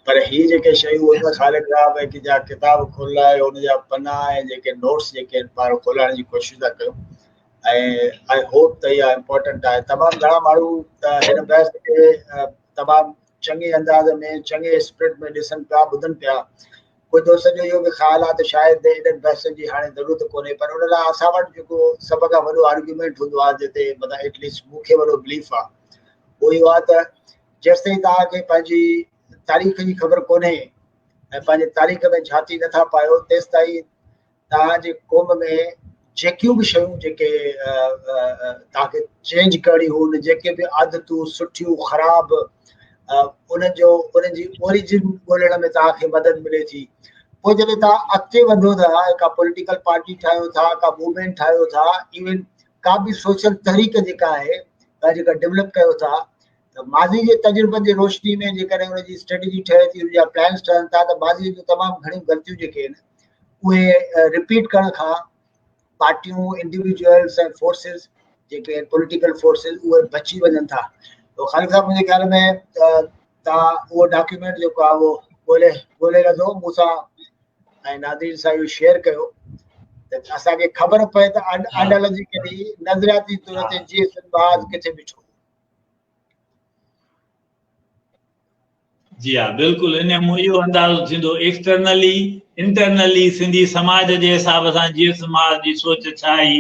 پر هي جيڪي شيون هيون خالق صاحب ۽ جا ڪتاب کولرائي ان جا پنا ۽ جيڪي نوٽس جيڪي آهن پاڻ کولائڻ جي ڪوشش ٿا ڪيون ۽ I hope ته اها امپورٽنٽ آهي تمام گهڻا ماڻهو هن بحث کي تمام چڱي انداز ۾ چڱي اسپرٽ ۾ ڏسن پيا ٻڌن پيا ڪجهه دوستن جو اهو به خيال آهي ته شايد انهن بحثن جي هاڻي ضرورت ڪونهي پر ان لاء اسان وٽ جيڪو سڀ کان وڏو آرگيومينٽ هوندو آهي جتي مطلب ايٽ ليسٽ مون کي وڏو بليف آهي اهو اهو آهي ته جيستائين توهان کي پنهنجي تاريخ جي خبر ڪونهي ۽ پنهنجي تاريخ ۾ جهاتي نٿا پايو تيستائين توهان جي قوم ۾ جيڪيون به شيون جيڪي توهان کي چينج ڪرڻي هن جيڪي به عادتون سٺيون خراب انهن جو انهن جي اوريجن ڳولڻ ۾ توهان کي مدد ملي ٿي پوء جڏهن توهان اڳتي وڌو ٿا ڪا پوليٽيڪل پارٽي ٺاهيو ٿا ڪا موومينٽ ٺاهيو ٿا ايون ڪا به سوشل تحريڪ جيڪا آهي توهان جيڪا ڊيولپ ڪيو ٿا ته ماضي جي تجربن جي روشني ۾ جيڪڏهن ان جي اسٽريٽجي ٺهي ٿي ان جا پلانس ٺهن ٿا ته ماضي جون تمام گهڻيون غلطيون جيڪي آهن اهي رپيٽ ڪرڻ کان پارٽيون انڊيويجوئلس ۽ فورسز جيڪي پوليٽيڪل فورسز اهي بچي وڃن ٿا تو خالد صاحب منهنجي خيال ۾ توهان اهو ڊاڪيومينٽ جيڪو آهي اهو ڳولي ڳولي لڌو مون سان ۽ ناظرين سان اهو شيئر ڪيو ته اسان کي خبر پئي ته آئيڊيالوجيڪلي نظرياتي طور تي جي ايس باز ڪٿي بيٺو. جي ها بلڪل ان مون اهو اندازو ٿيندو ايڪسٽرنلي انٽرنلي سنڌي سماج جي حساب سان جي سماج جي سوچ ڇا آهي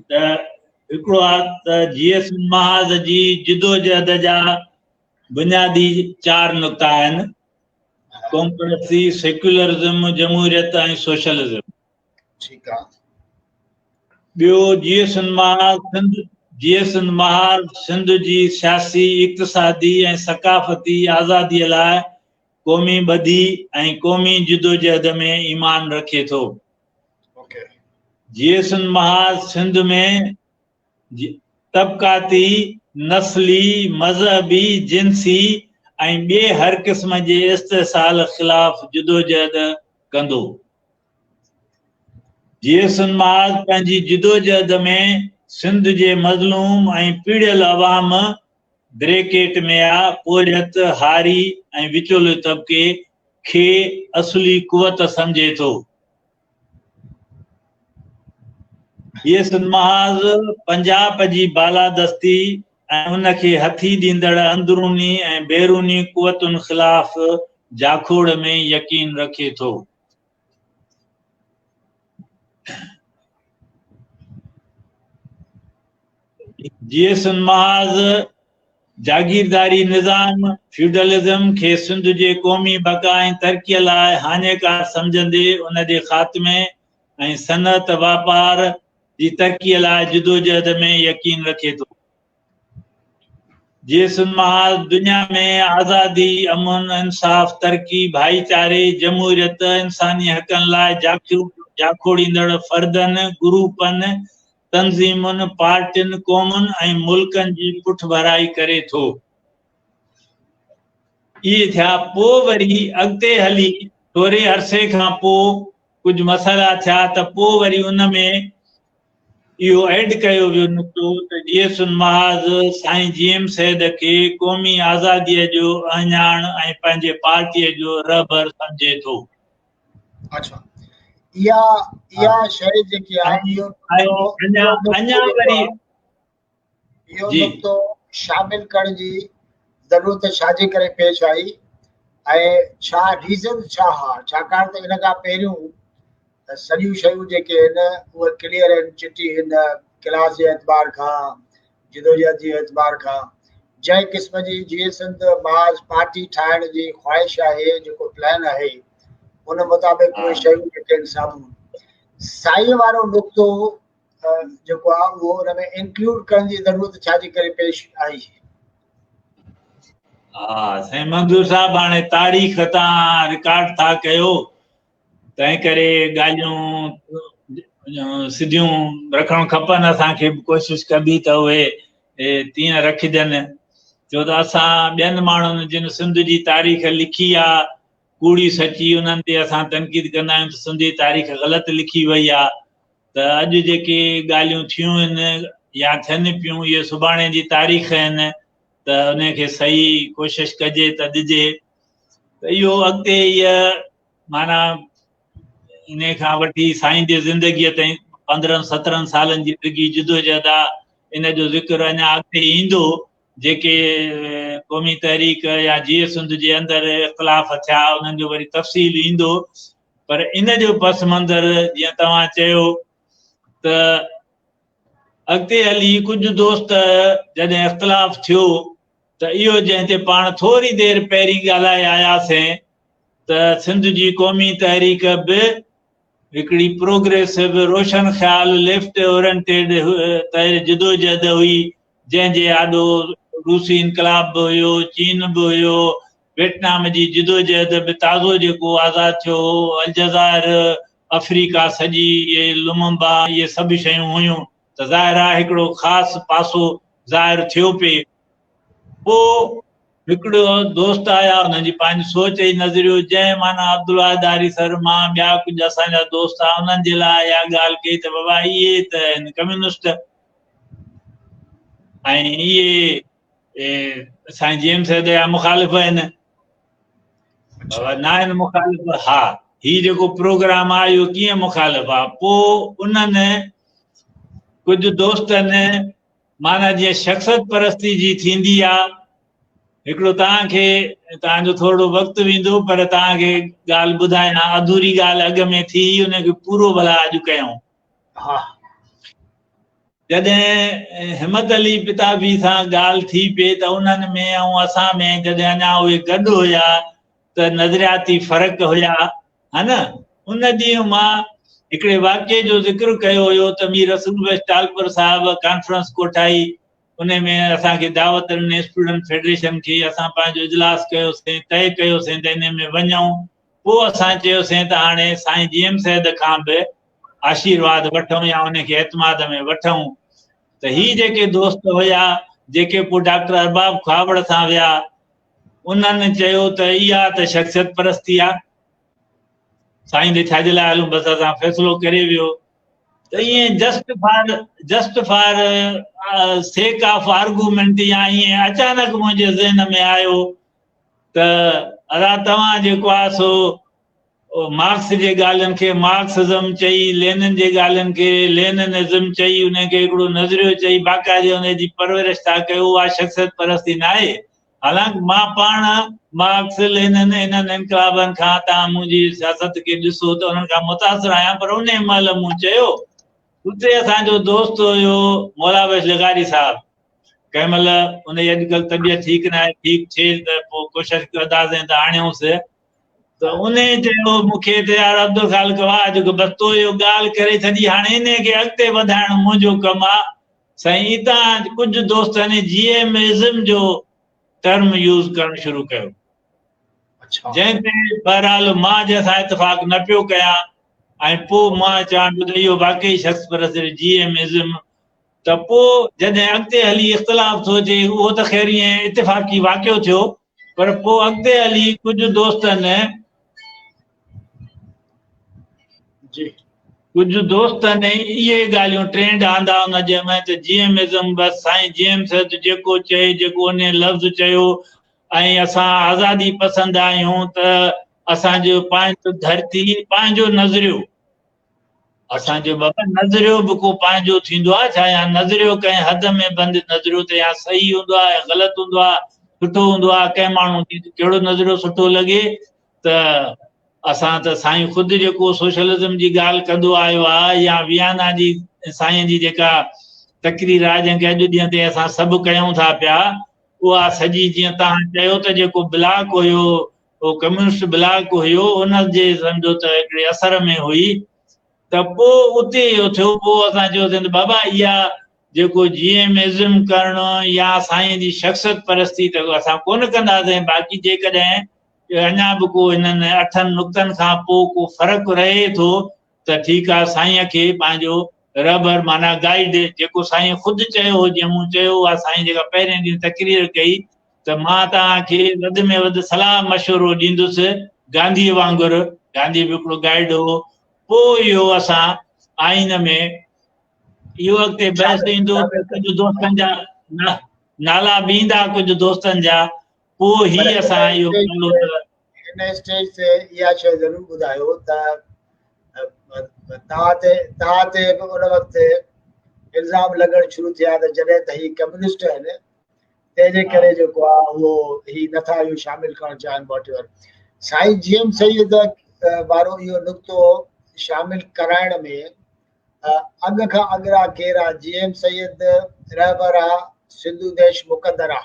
ته هڪڙو آ ته جي ايس محاذ جي جدوجهد جا بنيادي چار نقطا آهن قومپرستي سيڪيولرزم جمهوريت ۽ سوشلزم ٺيڪ آ. ٻيو جيئي سنڌ محاذ سنڌ جيئي سنڌ محاذ سنڌ جي سياسي، اقتصادي ۽ ثقافتي آزاديء لاء قومي ٻڌي ۽ قومي جدوجهد ۾ ايمان رکي ٿو. جيئي سنڌ محاذ سنڌ ۾ طبقاتي، نسلي، مذهبي، جنسي ۽ ٻئي هر قسم جي استحصال خلاف جدوجهد ڪندو. جيئي سنڌ محاذ پنهنجي جدوجهد ۾ سنڌ جي مظلوم ۽ پيڙهيل عوام، بريڪيٽ ۾ آ، پورهيت، هاري ۽ وچولي طبقي کي اصلي قوت سمجهي ٿو. جيئي سنڌ محاذ پنجاب جي بالادستي ۽ ان کي هٿي ڏيندڙ اندروني ۽ بيروني قوتن خلاف جاکوڙ ۾ يقين رکي ٿو. جيئي سنڌ محاذ جاگيرداري نظام، فيوڊلزم، کي سنڌ جي قومي بقا ۽ ترقيء لاء هاڃيڪار سمجهندي ان جي خاتمي ۽ صنعت واپار جي ترقيء لاء جدوجهد ۾ يقين رکي ٿو. جيئي سنڌ محاذ دنيا ۾ آزادي، امن، انصاف، ترقي، ڀائيچاري، جمهوريت، انساني حقن لاء جاکوڙيندڙ فردن، گروپن، تنظيمن، پارٽين، قومن ۽ ملڪن جي پٺڀرائي ڪري ٿو. اهي ٿيا. پوء وري اڳتي هلي ٿوري عرصي کان پوء ڪجهه مسئلا ٿيا ته پوء وري ان ۾ اهو ايڊ ڪيو ويو نقطو ته جيئي سنڌ محاذ سائين جي ايم سيد کي قومي آزاديء جو اهڃاڻ ۽ پنهنجي پارٽيء جو رهبر سمجهي ٿو. اڇا اها اها شيء جيڪي آهي اهو اڃا اڃا وري اهو نقطو شامل ڪرڻ جي ضرورت ڇا جي ڪري پيش آئي ۽ ڇا ريزن ڇا ها ڇاڪاڻ ته ان کان پهريون سڄيون شيون جيڪي آهن اهي ڪليئر آهن چٽي آهن ڪلاس جي اعتبار کان جدوجهد جي اعتبار کان جنهن قسم جي جيئي سنڌ محاذ پارٽي ٺاهڻ جي خواهش آهي جيڪو پلان آهي ان مطابق اهي شيون جيڪي آهن سامهون سائين وارو نقطو جيڪو آهي اهو ان ۾ انڪلوڊ ڪرڻ جي ضرورت ڇا جي ڪري پيش آئي؟ ها سائين منظور صاحب هاڻي تاريخ تان رڪارڊ ٿا ڪيو تنهن ڪري ڳالهيون سڌيون رکڻ کپن اسان کي به ڪوشش ڪبي ته اهي تيئن رکجن ڇو ته اسان ٻين ماڻهن جن سنڌ جي تاريخ لکي آ ڪوڙي سچي انهن تي اسان تنقيد ڪندا آهيون ته سنڌ جي تاريخ غلط لکي وئي آ ته اڄ جيڪي ڳالهيون ٿيون آهن يا ٿين پيون اهي سڀاڻي جي تاريخ آهن ته ان کي صحيح ڪوشش ڪجي ته ڏجي ته اهو اڳتي هيء معنيٰ انهيء کان وٺي سائين جي زندگيء تائين 15 17 سالن جي ڊگهي جدوجهد آ، ان جو ذڪر اڃا اڳتي ايندو، جيڪي قومي تحريڪ يا جيئي سنڌ جي اندر اختلاف ٿيا انهن جو وري تفصيل ايندو، پر ان جو پس منظر جيئن توهان چيو ته اڳتي هلي ڪجهه دوست جڏهن اختلاف ٿيو ته اهو جنهن تي پاڻ ٿوري دير پهرين ڳالهائي آياسين ته سنڌ جي قومي تحريڪ به هڪڙي پروگريسو، روشن خيال، ليفٽ اورينٽيڊ جدوجهد هئي، جنهن جي آڏو روسي انقلاب به هيو، چين به هيو، ويٽنام جي جدوجهد به تازو جيڪو آزاد ٿيو هو، الجزائر، آفريڪا سڄي، اهي لوممبا، اهي سڀ شيون هيون ته ظاهر آهي هڪڙو خاص پاسو ظاهر ٿيو پئي. پوء هڪڙو دوست آيا انهن جي پنهنجي سوچ ۽ نظريو جنهن معنيٰ عبدالواحد آريسر مان ٻيا ڪجهه اسان جا دوست آ انهن جي لاء اها ڳالهه ڪئي ته بابا اهي ته آهن ڪميونسٽ ۽ اهي سائين جي ايم سيد جا مخالف آهن. بابا نه آهن مخالف ها هي جيڪو پروگرام آ اهو ڪيئن مخالف آ. پوء انهن ڪجهه دوستن معنيٰ جيئن شخصت پرستي جي ٿيندي آ، هڪڙو توهان کي توهان جو ٿورڙو وقت ويندو پر توهان کي ڳالهه ٻڌايان، اڌوري ڳالهه اڳ ۾ ٿي هئي ان کي پورو ڀلا اڄ ڪيون. ها. جڏهن همت علي پتافي سان ڳالهه ٿي پئي ته انهن ۾ ۽ اسان ۾ جڏهن اڃا اهي گڏ هيا ته نظرياتي فرق هيا ها نه؟ ان ڏينهن مان هڪڙي واقعي جو ذڪر ڪيو هيو ته مير رسول بخش ٽالپر صاحب ڪانفرنس ڪوٺائي، ان ۾ اسان کي دعوت ڏني اسٽوڊنٽ فيڊريشن کي، اسان پنهنجو اجلاس ڪيوسين، طئي ڪيوسين ته ان ۾ وڃون، پوء اسان چيوسين ته هاڻي سائين جي ايم سيد کان به آشيرواد وٺون يا ان کي اعتماد ۾ وٺون ته هي جيڪي دوست هيا جيڪي پوء ڊاڪٽر ارباب کهاوڙ سان ويا، انهن چيو ته اها ته شخصيت پرستي آ، سائين ڏي ڇا جي لاء هلون، بس اسان فيصلو ڪري ويو ته ائين just for just for sake of argument يا ائين اچانڪ منهنجي ذهن ۾ آيو ته ادا توهان جيڪو آ سو مارڪس جي ڳالهين کي مارڪسزم چئي، لينن جي ڳالهين کي ليننزم چئي، ان کي هڪڙو نظريو چئي باقاعدي ان جي پرورش ٿا ڪيو، اها شخصيت پرستي ناهي. حالانڪ مان پاڻ مارڪس، لينن انهن انقلابن کان توهان منهنجي سياست کي ڏسو ته انهن کان متاثر آهيان پر انهي مهل مون چيو اتي اسان جو دوست هيو مولا بخش لغاري صاحب ڪنهن مهل ان جي اڄڪلهه طبيعت ٺيڪ نه آهي ٺيڪ ٿئي ته پوء ڪوشش ڪنداسين ته آڻيونس ته انهي چيو مون کي ته يار عبدالخالق واهه جيڪو بس تو اهو ڳالهه ڪري ڇڏي هاڻي انهي کي اڳتي وڌائڻ منهنجو ڪم آ سائين اتان ڪجهه دوستن جي ايم ازم جو ٽرم يوز ڪرڻ شروع ڪيو جنهن تي بهرحال مان جنهن سان اتفاق نه پيو ڪيان ۽ پوء مان چوان پيو ته اهو واقعي شخص پرست جي ايم ازم ته پوء جڏهن اڳتي هلي اختلاف ٿو اچي اهو ته خير ائين اتفاقي واقعو ٿيو پر پوء اڳتي هلي ڪجهه دوستن جي ڪجهه دوستن اهي ڳالهيون ٽرينڊ آندا ان جنهن ۾ ته جي ايم ازم بس سائين جي ايم سيد جيڪو چئي جيڪو انهي لفظ چيو ۽ اسان آزادي پسند آهيون ته اسان جو پنهنجو ڌرتي پنهنجو نظريو اسان جو بابا نظريو به ڪو پنهنجو ٿيندو آهي ڇا يا نظريو ڪنهن حد ۾ بند نظريو ته يا صحيح هوندو آهي يا غلط هوندو آهي سٺو هوندو آهي ڪنهن ماڻهو کي ڪهڙو نظريو سٺو لڳي ته اسان ته سائين خود جيڪو سوشلزم جي ڳالهه ڪندو آيو آهي يا ويانا جي سائين جي جيڪا تقرير آهي جنهن کي اڄ ڏينهن تائين اسان سڀ ڪيون ٿا پيا اها سڄي جيئن توهان چيو ته جيڪو بلاڪ هيو اهو ڪميونسٽ بلاڪ هيو ان جي سمجهو ته هڪڙي اثر ۾ هئي ته پوء اتي اهو ٿيو پوء اسان چيوسين ته بابا اها جيڪو جي ايم ازم ڪرڻ يا سائين جي شخصيت پرستي ته اسان ڪونه ڪنداسين باقي جيڪڏهن اڃا به ڪو انهن اٺن نقطن کان پوء ڪو فرق رهي ٿو ته ٺيڪ آ سائينء کي پنهنجو رهبر معنيٰ گائيڊ جيڪو سائينء خود چيو هو جيئن مون چيو اها سائين جيڪا پهرين ڏينهن تقرير ڪئي ته مان توهان کي وڌ ۾ وڌ صلاح مشورو ڏيندس گانڌيء وانگر گانڌي به هڪڙو گائيڊ هو پوء اهو اسان آئين ۾ اهو اڳتي بحث ايندو ته ڪجهه دوستن جا نالا به ايندا ڪجهه دوستن جا پوء هي اسان اهو ڪندو ته هن اسٽيج تي اها شيء ضرور ٻڌايو ته توهان تي توهان تي به ان وقت الزام لڳڻ شروع ٿيا ته جڏهن ته هي ڪميونسٽ آهن تنهن جي ڪري جيڪو آهي اهو هي نٿا اهو شامل ڪرڻ چاهن واٽ ايور سائين جي ايم سيد وارو اهو نقطو شامل ڪرائڻ ۾ اڳ کان اڳرا ڪير آ جي ايم سيد رهبر آ سنڌو ديش مقدر آ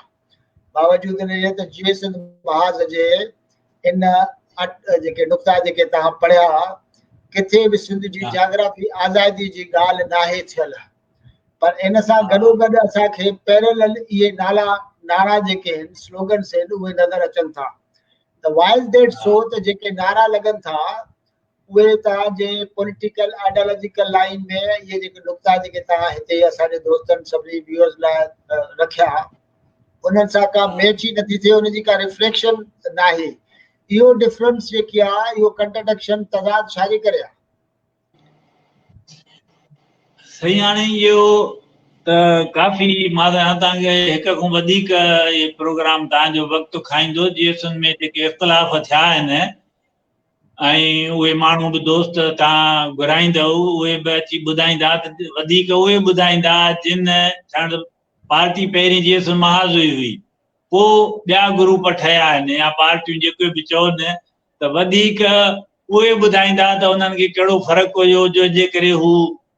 باوجود ان جي ته جيئي سنڌ محاذ جي ان جيڪي نقطا جيڪي توهان پڙهيا ڪٿي به سنڌ جي جاگرافي آزادي جي ڳالهه ناهي ٿيل پر ان سان گڏو گڏ اسان کي پيرلل اهي نالا نعرا جيڪي آهن سلوگنس آهن اهي نظر اچن ٿا ته وائي is that سو ته جيڪي نعرا لڳن ٿا اهي توهان جي پوليٽيڪل آئيڊيالاجيڪل لائين ۾ اهي جيڪي نقطا جيڪي توهان هتي اسان جي دوستن سڀني ويورز لاء رکيا انهن سان ڪا ميچ ئي نٿي ٿئي ان جي ڪا ريفليڪشن ناهي اهو ڊفرنس جيڪي آهي اهو ڪنٽرڊڪشن تضاد ڇا جي ڪري آهي؟ سائين هاڻي اهو ته ڪافي مان توهان کي هڪ کان وڌيڪ اهي پروگرام توهان جو وقت کائيندو جي ايس ۾ جيڪي اختلاف ٿيا آهن ۽ اهي ماڻهو به دوست توهان گهرائيندؤ اهي به اچي ٻڌائيندا ته وڌيڪ اهي ٻڌائيندا جن ڇاڪاڻ ته پارٽي پهرين جي ايس محاذ ئي هئي پوء ٻيا گروپ ٺهيا آهن يا پارٽيون جيڪي به چون ته وڌيڪ اهي ٻڌائيندا ته انهن کي ڪهڙو فرق هيو جو جي ڪري هو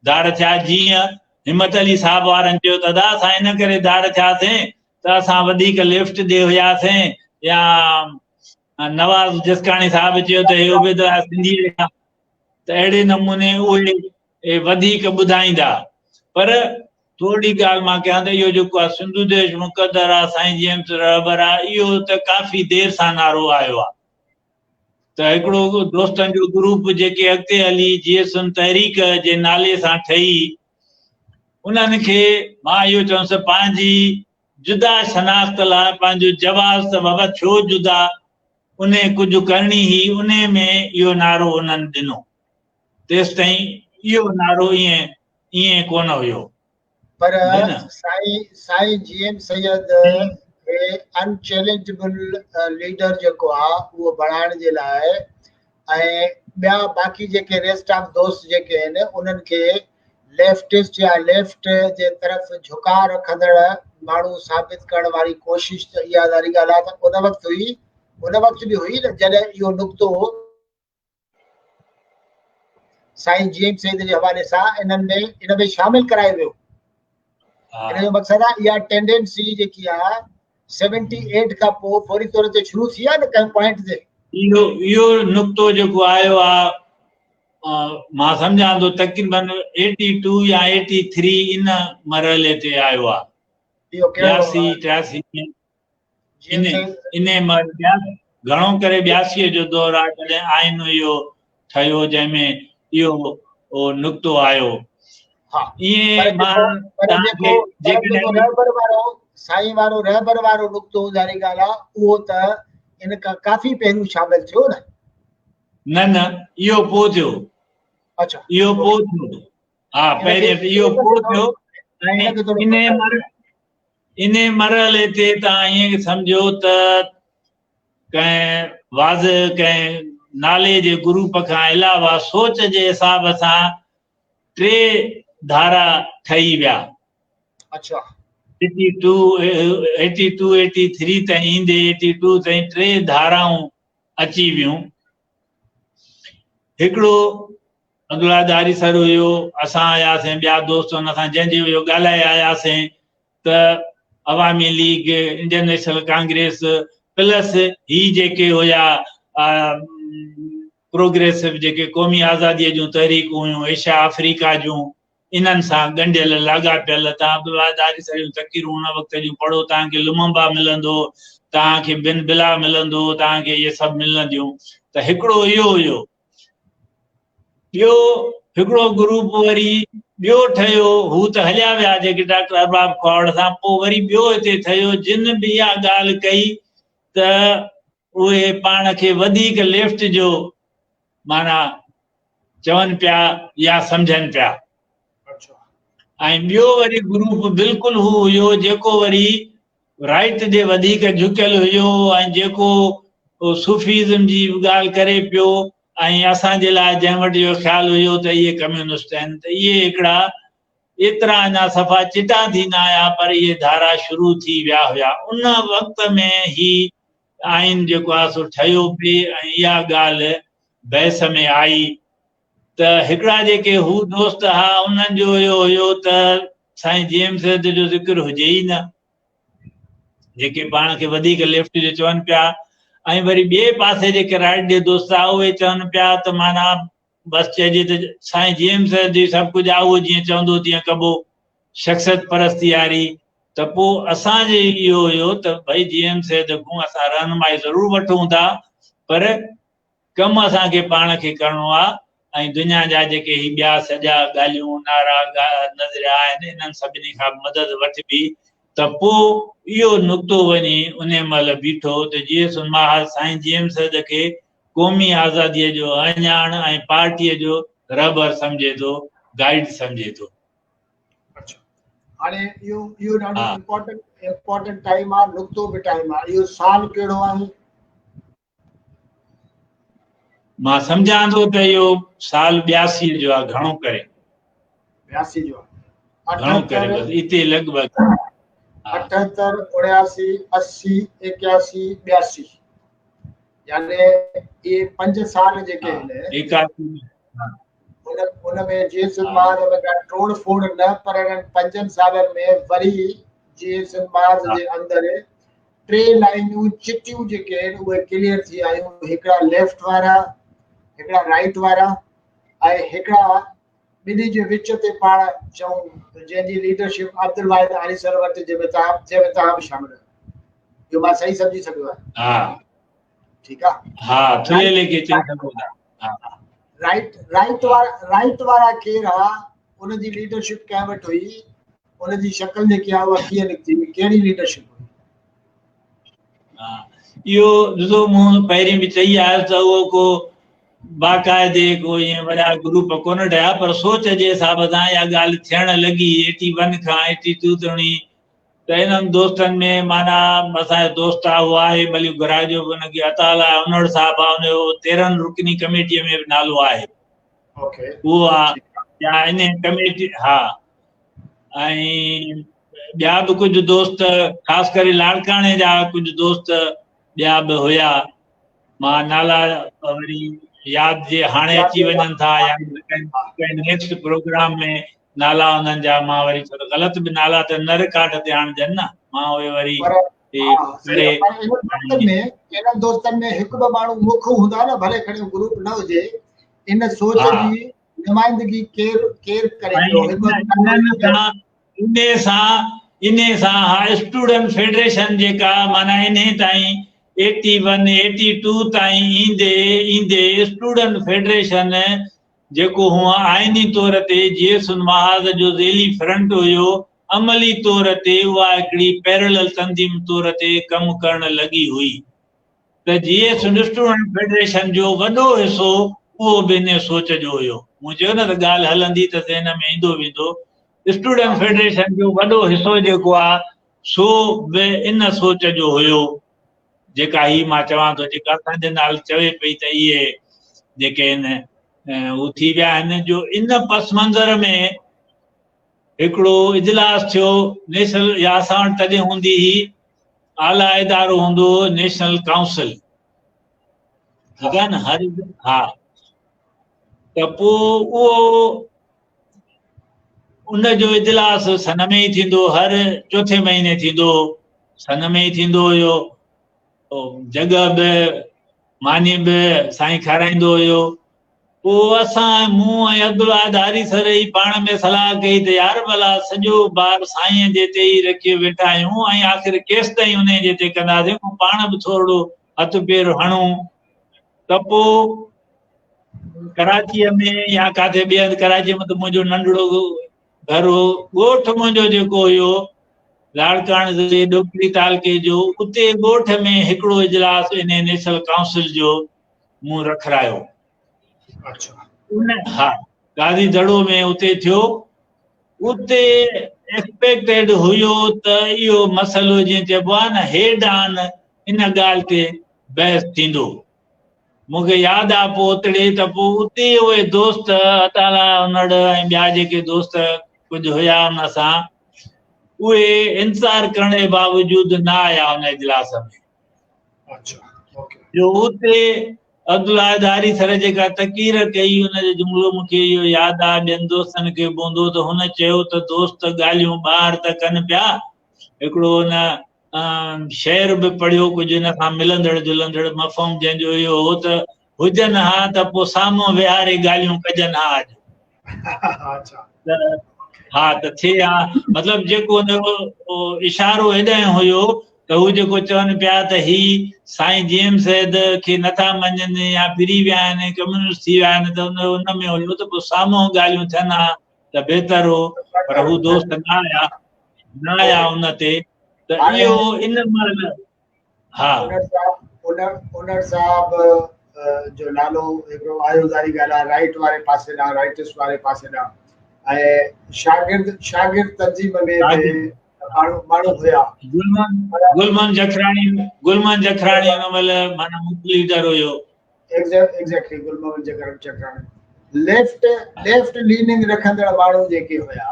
ڌار ٿيا جيئن همت علي صاحب وارن چيو ته ادا اسان ان ڪري ڌار ٿياسين ته اسان وڌيڪ ليفٽ ڏي هياسين يا نواز جسڪاڻي صاحب چيو ته اهو به ته سنڌي ته اهڙي نموني اهي وڌيڪ ٻڌائيندا پر ٿورڙي ڳالهه مان ڪيان ته اهو جيڪو آهي سنڌو ديش مقدر آهي سائين جي ايم رهبر آهي اهو ته ڪافي دير سان نعرو آيو آهي ته هڪڙو دوستن جو گروپ جيڪي اڳتي هلي جي ايس ايم تحريڪ جي نالي سان ٺهي انهن کي مان اهو چوندس پنهنجي جدا شناخت لاء پنهنجو جواز ته بابا ڇو جدا، انهي ڪجهه ڪرڻي هئي انهي ۾ اهو نعرو انهن ڏنو. تيستائين اهو نعرو ائين ائين ڪونه هيو. پر سائين سائين جي ايم سيد کي ان چئلينجبل ليڊر جيڪو آ اهو بڻائڻ جي لاء ۽ ٻيا باقي جيڪي ريسٽ آف دوست جيڪي آهن انهن کي ليفٽسٽ يا ليفٽ جي طرف جهڪاء رکندڙ ماڻهو ثابت ڪرڻ واري ڪوشش ته اها ظاهري ڳالهه آهي ته ان وقت هئي، ان وقت به هئي نه جڏهن اهو نقطو سائين جي ايم سيد جي حوالي سان انهن ۾ ان ۾ شامل ڪرايو ويو. ان جو مقصد آهي اها ٽينڊنسي جيڪي آهي 78 کان پوء فوري طور تي شروع ٿي آهي نه ڪنهن پوائنٽ تي. اهو نقطو جيڪو آيو آهي مان سمجهان ٿو تقريبن ايٽي ٽو يا ايٽي ٿري ان مرحلي تي آيو آهي. ٻياسي ٽياسي ان مرحلي گهڻو ڪري ٻياسي جو دور آهي جڏهن آئين اهو ٺهيو جنهن ۾ اهو نقطو آيو. ائين مان رهبر وارو سائين وارو رهبر وارو نقطو ظاهري ڳالهه آهي اهو ته ان کان ڪافي پهريون شامل ٿيو نه. نه نه اهو پوء ٿيو. اڇا اهو پوء ٿيو. ها پهرين اهو پوء ٿيو ۽ انهي مرحلي تي توهان ائين سمجهو ته ڪنهن واضح ڪنهن نالي جي گروپ کان علاوه سوچ جي حساب سان ٽي ڌارا ٺهي ويا. اڇا. 82 82 83 تائين ايندي 82 تائين ٽي ڌارائون اچي ويون. هڪڙو عبدالله آريسر هيو، اسان آياسين، ٻيا دوست ان سان جنهن جي اهو ڳالهائي آياسين ته Awami league, Indian national congress plus هي جيڪي هيا پروگريسو جيڪي قومي آزاديء جون تحريڪون هيون ايشيا آفريڪا جون، انهن سان ڳنڍيل لاڳاپيل توهان عبدالواحد آريسر جون تقريرون ان وقت جون پڙهو توهان کي لممبا ملندو، توهان کي بن بلا ملندو، توهان کي اهي سڀ ملنديون ته هڪڙو اهو هيو. ٻيو هڪڙو گروپ وري ٻيو ٺهيو، هو ته هليا ويا جيڪي ڊاڪٽر ارباب کهاوڙ سان، پوء وري ٻيو هتي ٺهيو جن به اها ڳالهه ڪئي ته اهي پاڻ کي وڌيڪ ليفٽ جو معنيٰ چون پيا يا سمجهن پيا. ۽ ٻيو وري گروپ بلڪل هو هيو جيڪو وري رائٽ ڏي وڌيڪ جهڪيل هيو ۽ جيڪو صوفيزم جي ڳالهه ڪري پيو ۽ اسان جي لاء جنهن وٽ اهو خيال هيو ته اهي ڪميونسٽ آهن ته اهي هڪڙا ايترا اڃا صفا چٽا ٿي نه آيا پر اهي ڌارا شروع ٿي ويا هيا. ان وقت ۾ هي آئين جيڪو آهي سو ٺهيو پئي ۽ اها ڳالهه بحث ۾ آئي ته هڪڙا جيڪي هو دوست ها انهن جو اهو هيو ته سائين جي ايم سيد جو ذڪر هجي ئي نه، جيڪي پاڻ کي وڌيڪ ليفٽ جو چون پيا ۽ وري ٻئي پاسي جيڪي رائٽ جي دوست ها اهي چون پيا ته معنيٰ بس چئجي ته سائين جي ايم سيد جي سڀ ڪجهه آهي اهو جيئن چوندو تيئن ڪبو، شخصيت پرستي واري. ته پوء اسان جي اهو هيو ته ڀئي جي ايم سيد کان اسان رهنمائي ضرور وٺون ٿا پر ڪم اسان کي پاڻ کي ڪرڻو آ ۽ دنيا جا جيڪي هي ٻيا سڄا ڳالهيون نعرا نظريا آهن انهن سڀني کان به مدد وٺبي ته پوء اهو نقطو وڃي انهي مهل بيٺو ته جي ايس محاذ سائين جي ايم سيد کي قومي آزاديء جو اهڃاڻ ۽ پارٽيء جو رهبر سمجهي ٿو، گائيڊ سمجهي ٿو. اڇا هاڻي اهو اهو ڏاڍو امپورٽنٽ امپورٽنٽ ٽائيم آ، نقطو به ٽائيم آ. اهو سال ڪهڙو آهي؟ مان سمجهان ٿو ته اهو سال 82 جو آ، گهڻو ڪري 82 جو آ، گهڻو ڪري بس اتي لڳ ڀڳ 78 79 80 81 82، يعني اهي 5 سال جيڪي آهن 81 ان ان ۾ جي سنڌ محاذ ۾ ڪا ٽوڙ ڦوڙ نه، پر انهن 5 سالن ۾ وري جي سنڌ محاذ جي اندر ٽي لائنيون چٽيون جيڪي آهن اهي ڪليئر ٿي آيون، هڪڙا ليفٽ وارا، هڪڙا رائٽ وارا ۽ هڪڙا ٻنهي جي وچ تي پاڻ چئون جنهن جي ليڊرشپ عبدالواحد آريسر وٽ، جنهن ۾ توهان به شامل آهيو. اهو مان صحيح سمجهي سگهيو آهيان؟ ها ٺيڪ آ. ها ٿلهي ليکي چئي سگهو ٿا. ها رائٽ رائٽ وارا رائٽ وارا ڪير ها، ان جي ليڊرشپ ڪنهن وٽ هئي، ان جي شڪل جيڪي آ اها ڪيئن نڪتي هئي، ڪهڙي ليڊرشپ هئي؟ ها اهو ڏسو مون پهرين به چئي آيس ته اهو ڪو باقاعدي ڪو ائين وڏا گروپ ڪونه ٺهيا، پر سوچ جي حساب سان اها ڳالهه ٿيڻ لڳي 81 کان 82 تائين ته انهن دوستن ۾ معنيٰ اسان جو دوست آهي اهو آهي ڀلي گهرائجو به ان کي عطاء الله انڙ صاحب آهي ان جو 13 رڪني ڪميٽيء ۾ به نالو آهي اهو آهي. يا ان ڪميٽي ها ۽ ٻيا به ڪجهه دوست خاص ڪري لاڙڪاڻي جا ڪجهه دوست ٻيا به هيا مان نالا وري ياد جي هاڻي اچي وڃن ٿا يا ڪنهن نيڪسٽ پروگرام ۾ نالا انهن جا مان وري ٿورو غلط به نالا ته نه رڪارڊ تي آڻجن نه مان اهي وري انهن دوستن ۾ هڪ ٻه ماڻهو مک هوندا نه ڀلي کڻي گروپ نه هجي ان سوچ جي نمائندگي ڪير ڪير ڪري پيو انهي سان انهي سان ها اسٽوڊنٽ فيڊريشن جيڪا معنيٰ انهي تائين ايٽي ون ايٽي ٽو تائين ايندي ايندي اسٽوڊنٽ فيڊريشن جيڪو هونء آئيني طور تي جي ايس محاذ جو ذيلي فرنٽ هيو عملي طور تي اها هڪڙي پيرلل تنظيم طور تي ڪم ڪرڻ لڳي هئي ته جي ايس اسٽوڊنٽ فيڊريشن جو وڏو حصو اهو به انهيء سوچ جو هيو. مون چيو نه ته ڳالهه هلندي ته ذهن ۾ ايندو ويندو. اسٽوڊنٽ فيڊريشن جو وڏو حصو جيڪو آ سو به ان سوچ جو هيو جيڪا هي مان چوان ٿو جيڪا اسان جي نال چوي پئي ته اهي جيڪي آهن هو ٿي ويا آهن جو ان پس منظر ۾ هڪڙو اجلاس ٿيو نيشنل يا اسان وٽ تڏهن هوندي هئي اعليٰ ادارو هوندو هو نيشنل ڪائونسل ٺيڪ آهي نه هر ها ته پوء اهو ان جو اجلاس سن ۾ ئي ٿيندو هر چوٿين مهيني ٿيندو سن ۾ ئي ٿيندو هيو جڳهه به ماني به سائين کارائيندو هيو پوء اسان، مون ۽ عبدالواحد آريسر ئي پاڻ ۾ صلاح ڪئي ته يار ڀلا سڄو بار سائينء جي تي ئي رکيو ويٺا آهيون ۽ آخر ڪيستائين انهيء جي تي ڪنداسين، ڪو پاڻ به ٿورڙو هٿ پير هڻون ته پوء ڪراچيء ۾ يا ڪاٿي ٻئي هنڌ، ڪراچيء ۾ ته منهنجو ننڍڙو گهر هو، ڳوٺ منهنجو جيڪو هيو لاڙڪاڻي ضلعي ڏوڪري تعلقي جو، اتي ڳوٺ ۾ هڪڙو اجلاس انهيء نيشنل ڪائونسل جو مون رکرايو. اڇا. ان ها غازي دڙو ۾ اتي ٿيو. اتي ايڪسپيڪٽيڊ هيو ته اهو مسئلو جيئن چئبو آهي نه هيڊ آن ان ڳالهه تي بحث ٿيندو. مون کي ياد آ پوء اتڙي ته پوء اتي اهي دوست عطاالله انڙ ۽ ٻيا جيڪي دوست ڪجهه هيا ان سان اهي انتظار ڪرڻ جي باوجود نه آيا ان اجلاس ۾. جو اتي عبدالواحد آريسر جيڪا تقرير ڪئي ان جو جملو مون کي اهو ياد آ ٻين دوستن کي به هوندو ته هن چيو ته دوست ڳالهيون ٻاهر ته ڪن پيا هڪڙو ان شعر به پڙهيو ڪجهه ان سان ملندڙ جلندڙ مفهوم جنهن جو اهو هو ته هجن ها ته پوء سامهون ويهاري ڳالهيون ڪجن ها اڄ. ته ها ته ٿئي ها مطلب جيڪو ان جو اشارو هيڏانهن هيو ته هو جيڪو چون پيا ته هي سائين جي ايم سيد کي نٿا مڃن يا ڦري ويا آهن ڪميونسٽ ٿي ويا آهن ته ان ان ۾ هيو ته پوء سامهون ڳالهيون ٿين ها ته بهتر هو پر هو دوست نه آيا نه آيا ان تي ته اهو ان مهل ها انڙ صاحب جو نالو هڪڙو آيو ظاهري ڳالهه آهي رائٽ واري پاسي ڏانهن رائٽسٽ واري پاسي ڏانهن ۽ شاگرد شاگرد تنظيم ۾ به ماڻهو ماڻهو هيا گل محمد جکراڻي گل محمد جکراڻي ان مهل معنيٰ مک ليڊر هيو exactly Gul Muhammad Jakhrani left left leaning رکندڙ ماڻهو جيڪي هيا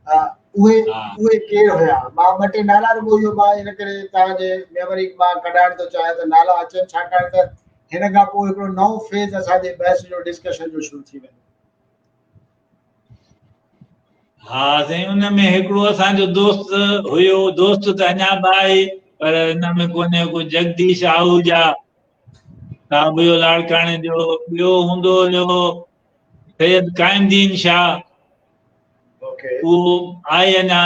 اهي اهي ڪير هيا مان ٻه ٽي نالا رڳو اهو مان ان ڪري توهان جي ميموري مان ڪڍائڻ ٿو چاهيان ته نالا اچن ڇاڪاڻ ته هن کان پوء هڪڙو نئون فيز اسان جي بحث جو ڊسڪشن جو شروع ٿي ويندو. ها سائين ان ۾ هڪڙو اسان جو دوست هيو دوست ته اڃا به آهي پر ان ۾ ڪونهي ڪو جگديش آهوجا صاحب هيو لاڙڪاڻي جو ٻيو هوندو هيو سيد قائم دين شاهه اهو آهي اڃا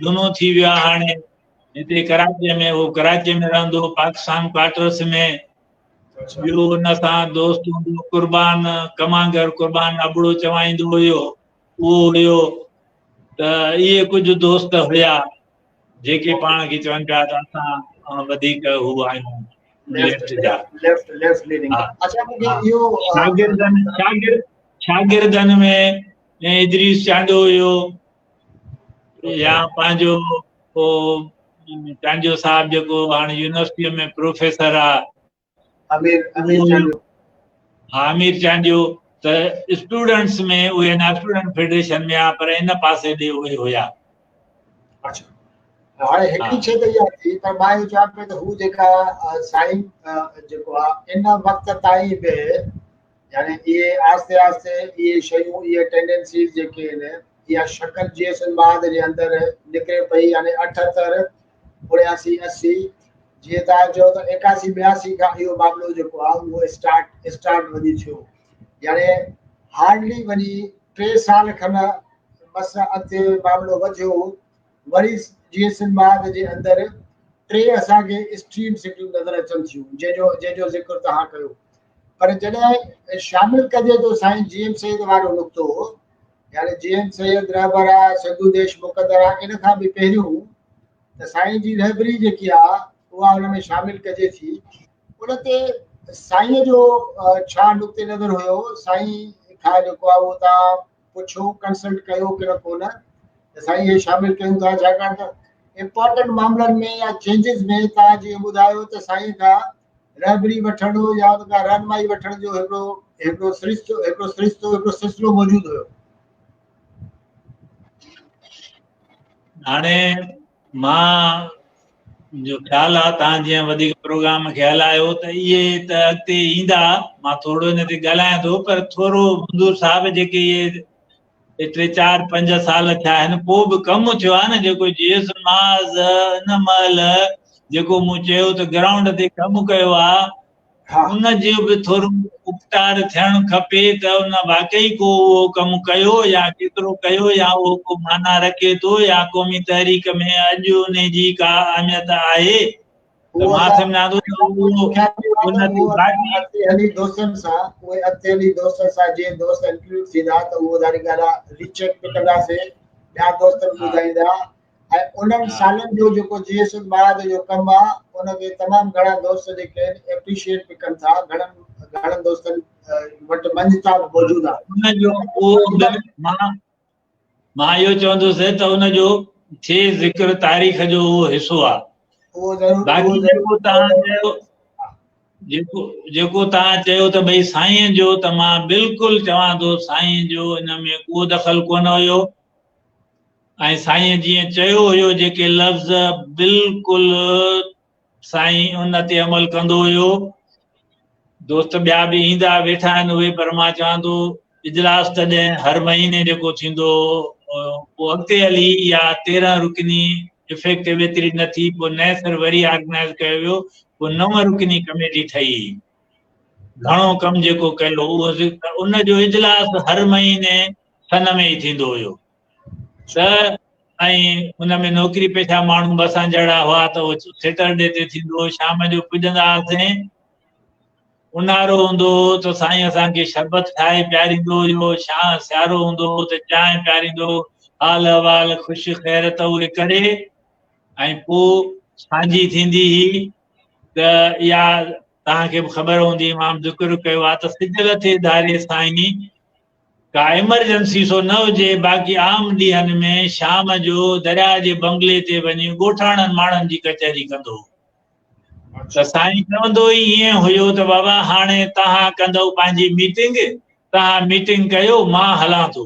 جهونو ٿي ويو آهي هاڻي هتي ڪراچيء ۾ هو ڪراچيء ۾ رهندو هو پاڪستان ڪوارٽرس ۾ ٻيو ان سان دوست هوندو قربان ڪمانگر قربان ابڙو چوائيندو هيو اهو هيو ته اهي ڪجهه دوست هيا جيڪي پاڻ کي چون پيا ته اسان وڌيڪ هو آهيون ليفٽ جا ليفٽ ليفٽ ليننگ اڇا مون کي اهو شاگردن شاگرد شاگردن ۾ ادريس چانڊيو هيو يا پنهنجو او چانڊيو صاحب جيڪو هاڻي يونيورسٽيء ۾ پروفيسر آ امير امير چانڊيو ها امير چانڊيو ته ته اسٽوڊنٽس ۾ اهي اڃا اسٽوڊنٽ فيڊريشن ۾ آ پر ان پاسي ڏي اهي هيا. اڇا هاڻي هڪڙي شيء ته اها ٿي پر مان اهو چوان پيو ته هو جيڪا سائين جيڪو آ ان وقت تائين به يعني اهي آهستي آهستي اهي شيون اهي ٽينڊنسيز جيڪي آهن اها شڪل جي ايس بعد جي اندر نڪري پئي يعني 78 79 80 جيئن توهان چيو ته 81 82 کان اهو معاملو جيڪو آهي اهو اسٽارٽ اسٽارٽ وڃي ٿيو يعني هارڊلي وڃي 3 سال کن بس اڳتي معاملو وڌيو وري جي ايس بعد جي اندر ٽي اسان کي اسٽريمز هڪڙيون نظر اچن ٿيون جنهن جو جنهن جو ذڪر توهان ڪيو پر جڏهن شامل ڪجي ٿو سائين جي ايم سيد وارو نقطو يعني جي ايم سيد رهبر آ سنڌو ديش مقدر آ ان کان به پهريون ته سائين جي رهبري جيڪي آ اها ان ۾ شامل ڪجي ٿي ان تي سائين جو ڇا نقطي نظر هيو سائين کان جيڪو آ اهو توهان پڇو ڪنسلٽ ڪيو ڪي نه ڪونه ته سائين هي شامل ڪيون ٿا ڇاڪاڻ ته امپورٽنٽ معاملن ۾ يا چينجز ۾ توهان جيئن ٻڌايو ته سائين کان رهبري وٺڻ يا ان کان رهنمائي وٺڻ جو هڪڙو هڪڙو سرشتو هڪڙو سرشتو هڪڙو سلسلو موجود هيو. هاڻي مان جو خيال آ تان جيئن وڌيڪ پروگرام کي هلايو ته اهي ته اڳتي ايندا مان ٿورو ان تي ڳالهايان ٿو پر ٿورو منظور صاحب جيڪي اهي ٽي چار پنج سال ٿيا آهن پوء به ڪم ٿيو آهي نه جيڪو جيس ماز ان مهل جيڪو مون چيو ته گرائونڊ تي ڪم ڪيو آ ان جو به ٿورو اپٽار ٿيڻ کپي ته ان واقعي ڪو اهو ڪم ڪيو يا ڪيترو ڪيو يا اهو ڪو معنيٰ رکي ٿو يا قومي تحريڪ ۾ اڄ ان جي ڪا اهميت آهي ته مان سمجهان ٿو ته اهو ان تي باقي اڳتي هلي دوستن سان اهي اڳتي هلي دوستن سان جيئن دوست انڪلوڊ ٿيندا ته اهو ظاهري ڳالهه آهي ريچيڪ به ڪنداسين ٻيا دوست به ٻڌائيندا ۽ انهن سالن جو جيڪو جي ايس بعد جو ڪم آ ان کي تمام گهڻا دوست جيڪي آهن اپريشيئيٽ به ڪن ٿا گهڻن گهڻن دوستن وٽ مڃتا به موجود آ ان جو اهو به مان مان اهو چوندس ته ان جو ٿئي ذڪر تاريخ جو اهو حصو آ اهو ضرور باقي جيڪو توهان چيو جيڪو جيڪو توهان چيو ته ڀئي سائين جو ته مان بلڪل چوان ٿو سائين جو ان ۾ ڪو دخل ڪونه هيو ۽ سائينء جيئن چيو هيو جيڪي لفظ بلڪل سائين ان تي عمل ڪندو هيو. دوست ٻيا به ايندا ويٺا آهن اهي پر مان چوان ٿو اجلاس تڏهن هر مهيني جيڪو ٿيندو هو پوء اڳتي هلي اها 13 رڪني افيڪٽو ايتري نه ٿي پوء نئين سر وري آرگنائز ڪيو ويو پوء 9 رڪني ڪميٽي ٺهي گهڻو ڪم جيڪو ڪيو اهو ان جو اجلاس هر مهيني سن ۾ ئي ٿيندو هيو ته ۽ ان ۾ نوڪري پيشا ماڻهو به اسان جهڙا هئا ته اهو سيٽرڊي تي ٿيندو هو شام جو پڄندا هئاسين اونهارو هوندو هو ته سائين اسان کي شربت ٺاهي پياريندو هيو شان سيارو هوندو هو ته چانهه پياريندو هو حال احوال خوش خير ته اهي ڪري ۽ پوء سانجهي ٿيندي هئي ته اها توهان کي به خبر هوندي مان ذڪر ڪيو آهي ته سج لٿي ڌاري سائين ڪا ايمرجنسي سو نه هجي باقي عام ڏينهن ۾ شام جو درياء جي بنگلي تي وڃي ڳوٺاڻن ماڻهن جي ڪچهري ڪندو هو ته سائين چوندو ئي ائين هيو ته بابا هاڻي توهان ڪندؤ پنهنجي ميٽنگ توهان ميٽنگ ڪيو مان هلان ٿو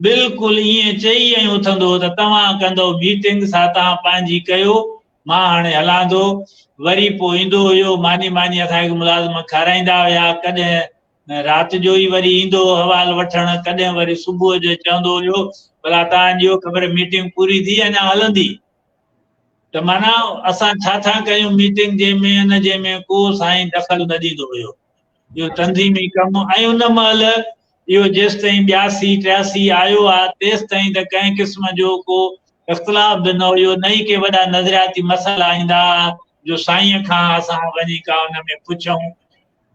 بلڪل ائين چئي ۽ اٿندو هو ته توهان ڪندؤ ميٽنگ سا توهان پنهنجي ڪيو مان هاڻي هلان ٿو. وري پوء ايندو هيو، ماني ماني اسان کي ملازم کارائيندا هيا، ڪڏهن رات جو ئي وري ايندو هو حوال وٺڻ، ڪڏهن وري صبح جو چوندو هيو، ڀلا توهان ڏيو خبر ميٽنگ پوري ٿي اڃا هلندي؟ ته معنيٰ اسان ڇا ٿا ڪيون ميٽنگ جي ۾ ان جي ۾ ڪو سائين دخل نه ڏيندو هيو. اهو تنظيمي ڪم ۽ ان مهل اهو جيستائين ٻياسي ٽياسي آيو آ تيستائين ته ڪنهن قسم جو ڪو اختلاف به نه هيو نه ئي ڪي وڏا نظرياتي مسئلا ايندا ها جو سائينء کان اسان وڃي ڪا ان ۾ پڇون.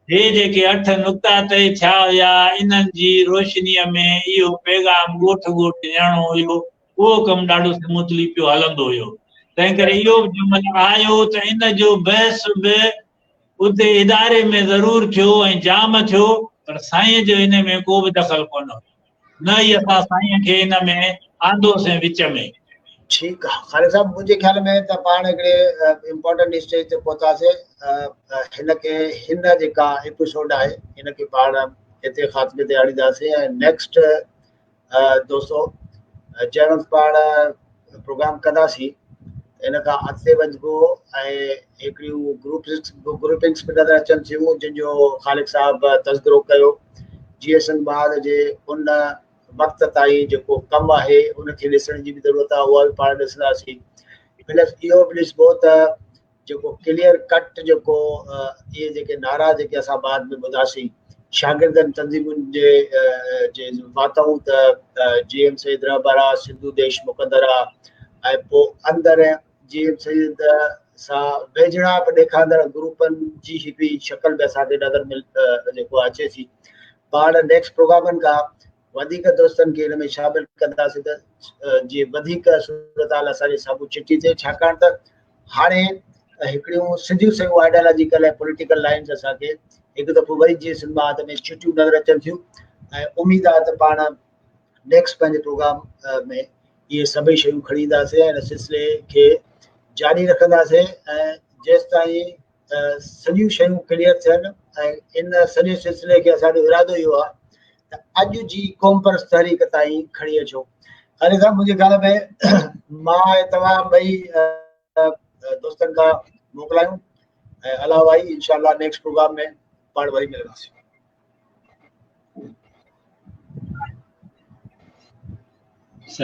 هي جيڪي اٺ نقطا طئي ٿيا هيا انهن جي روشنيء ۾ اهو پيغام ڳوٺ ڳوٺ وڃڻو هيو اهو ڪم ڏاڍو سموٿلي پيو هلندو هيو تنهنڪري اهو به جنهن مهل آيو ته ان جو بحث به اتي اداري ۾ ضرور ٿيو ۽ جام ٿيو پر سائينء جو ان ۾ ڪو به دخل ڪونه هيو نه ئي اسان سائينء کي ان ۾ آندوسين وچ ۾. ٺيڪ آ خالد صاحب، منهنجي خيال ۾ ته پاڻ هڪڙي امپورٽنٽ اسٽيج تي پهتاسي. هن کي هن جيڪا ايپيسوڊ آهي هن کي پاڻ هتي خاتمي تي آڻينداسين ۽ نيڪسٽ دوستو جنهن وقت پاڻ پروگرام ڪنداسين ان کان اڳتي وڃبو ۽ هڪڙيون گروپس گروپنگس به نظر اچن ٿيون جن جو خالد صاحب تذڪرو ڪيو. جي ايس سنڌ محاذ جي ان وقت تائين جيڪو ڪم آهي ان کي ڏسڻ جي به ضرورت آهي، اها به پاڻ ڏسنداسين. پلس اهو به ڏسبو ته جيڪو ڪليئر ڪٽ جيڪو اهي جيڪي نعرا جيڪي اسان بعد ۾ ٻڌاسين شاگردن تنظيمن جي جي واتئون ته جي ايم سيد رهبر آ، سنڌو ديش مقدر آ، ۽ پوء اندر جي ايم سيد سان ويجهڙائپ ڏيکارندڙ گروپن جي هڪڙي شڪل به اسان کي نظر مل جيڪو اچي ٿي. پاڻ نيڪسٽ پروگرامن کان وڌيڪ دوستن کي ان ۾ شامل ڪنداسين ته جيئن وڌيڪ صورتحال اسان جي سامهون چٽي ٿئي، ڇاڪاڻ ته هاڻي هڪڙيون سڌيون سيون آئيڊيالاجيڪل ۽ پوليٽيڪل لائنز اسان کي هڪ دفعو وري جيئن سنڌ مهات ۾ چٽيون نظر اچن ٿيون ۽ اميد آهي ته پاڻ نيڪسٽ پنهنجي پروگرام ۾ اهي سڀئي شيون کڻي اينداسين ۽ ان سلسلي کي جاري رکنداسين ۽ جيستائين سڄيون شيون ڪليئر ٿين ۽ ان سڄي سلسلي کي اسان جو ارادو اهو آهي ته اڄ جي قوم پرست تحريڪ تائين کڻي اچو. خالد صاحب منهنجي خيال ۾ مان ۽ توهان ٻئي دوستن کان موڪلايون ۽ الله وائي انشاء الله نيڪسٽ پروگرام ۾ پاڻ وري ملنداسين.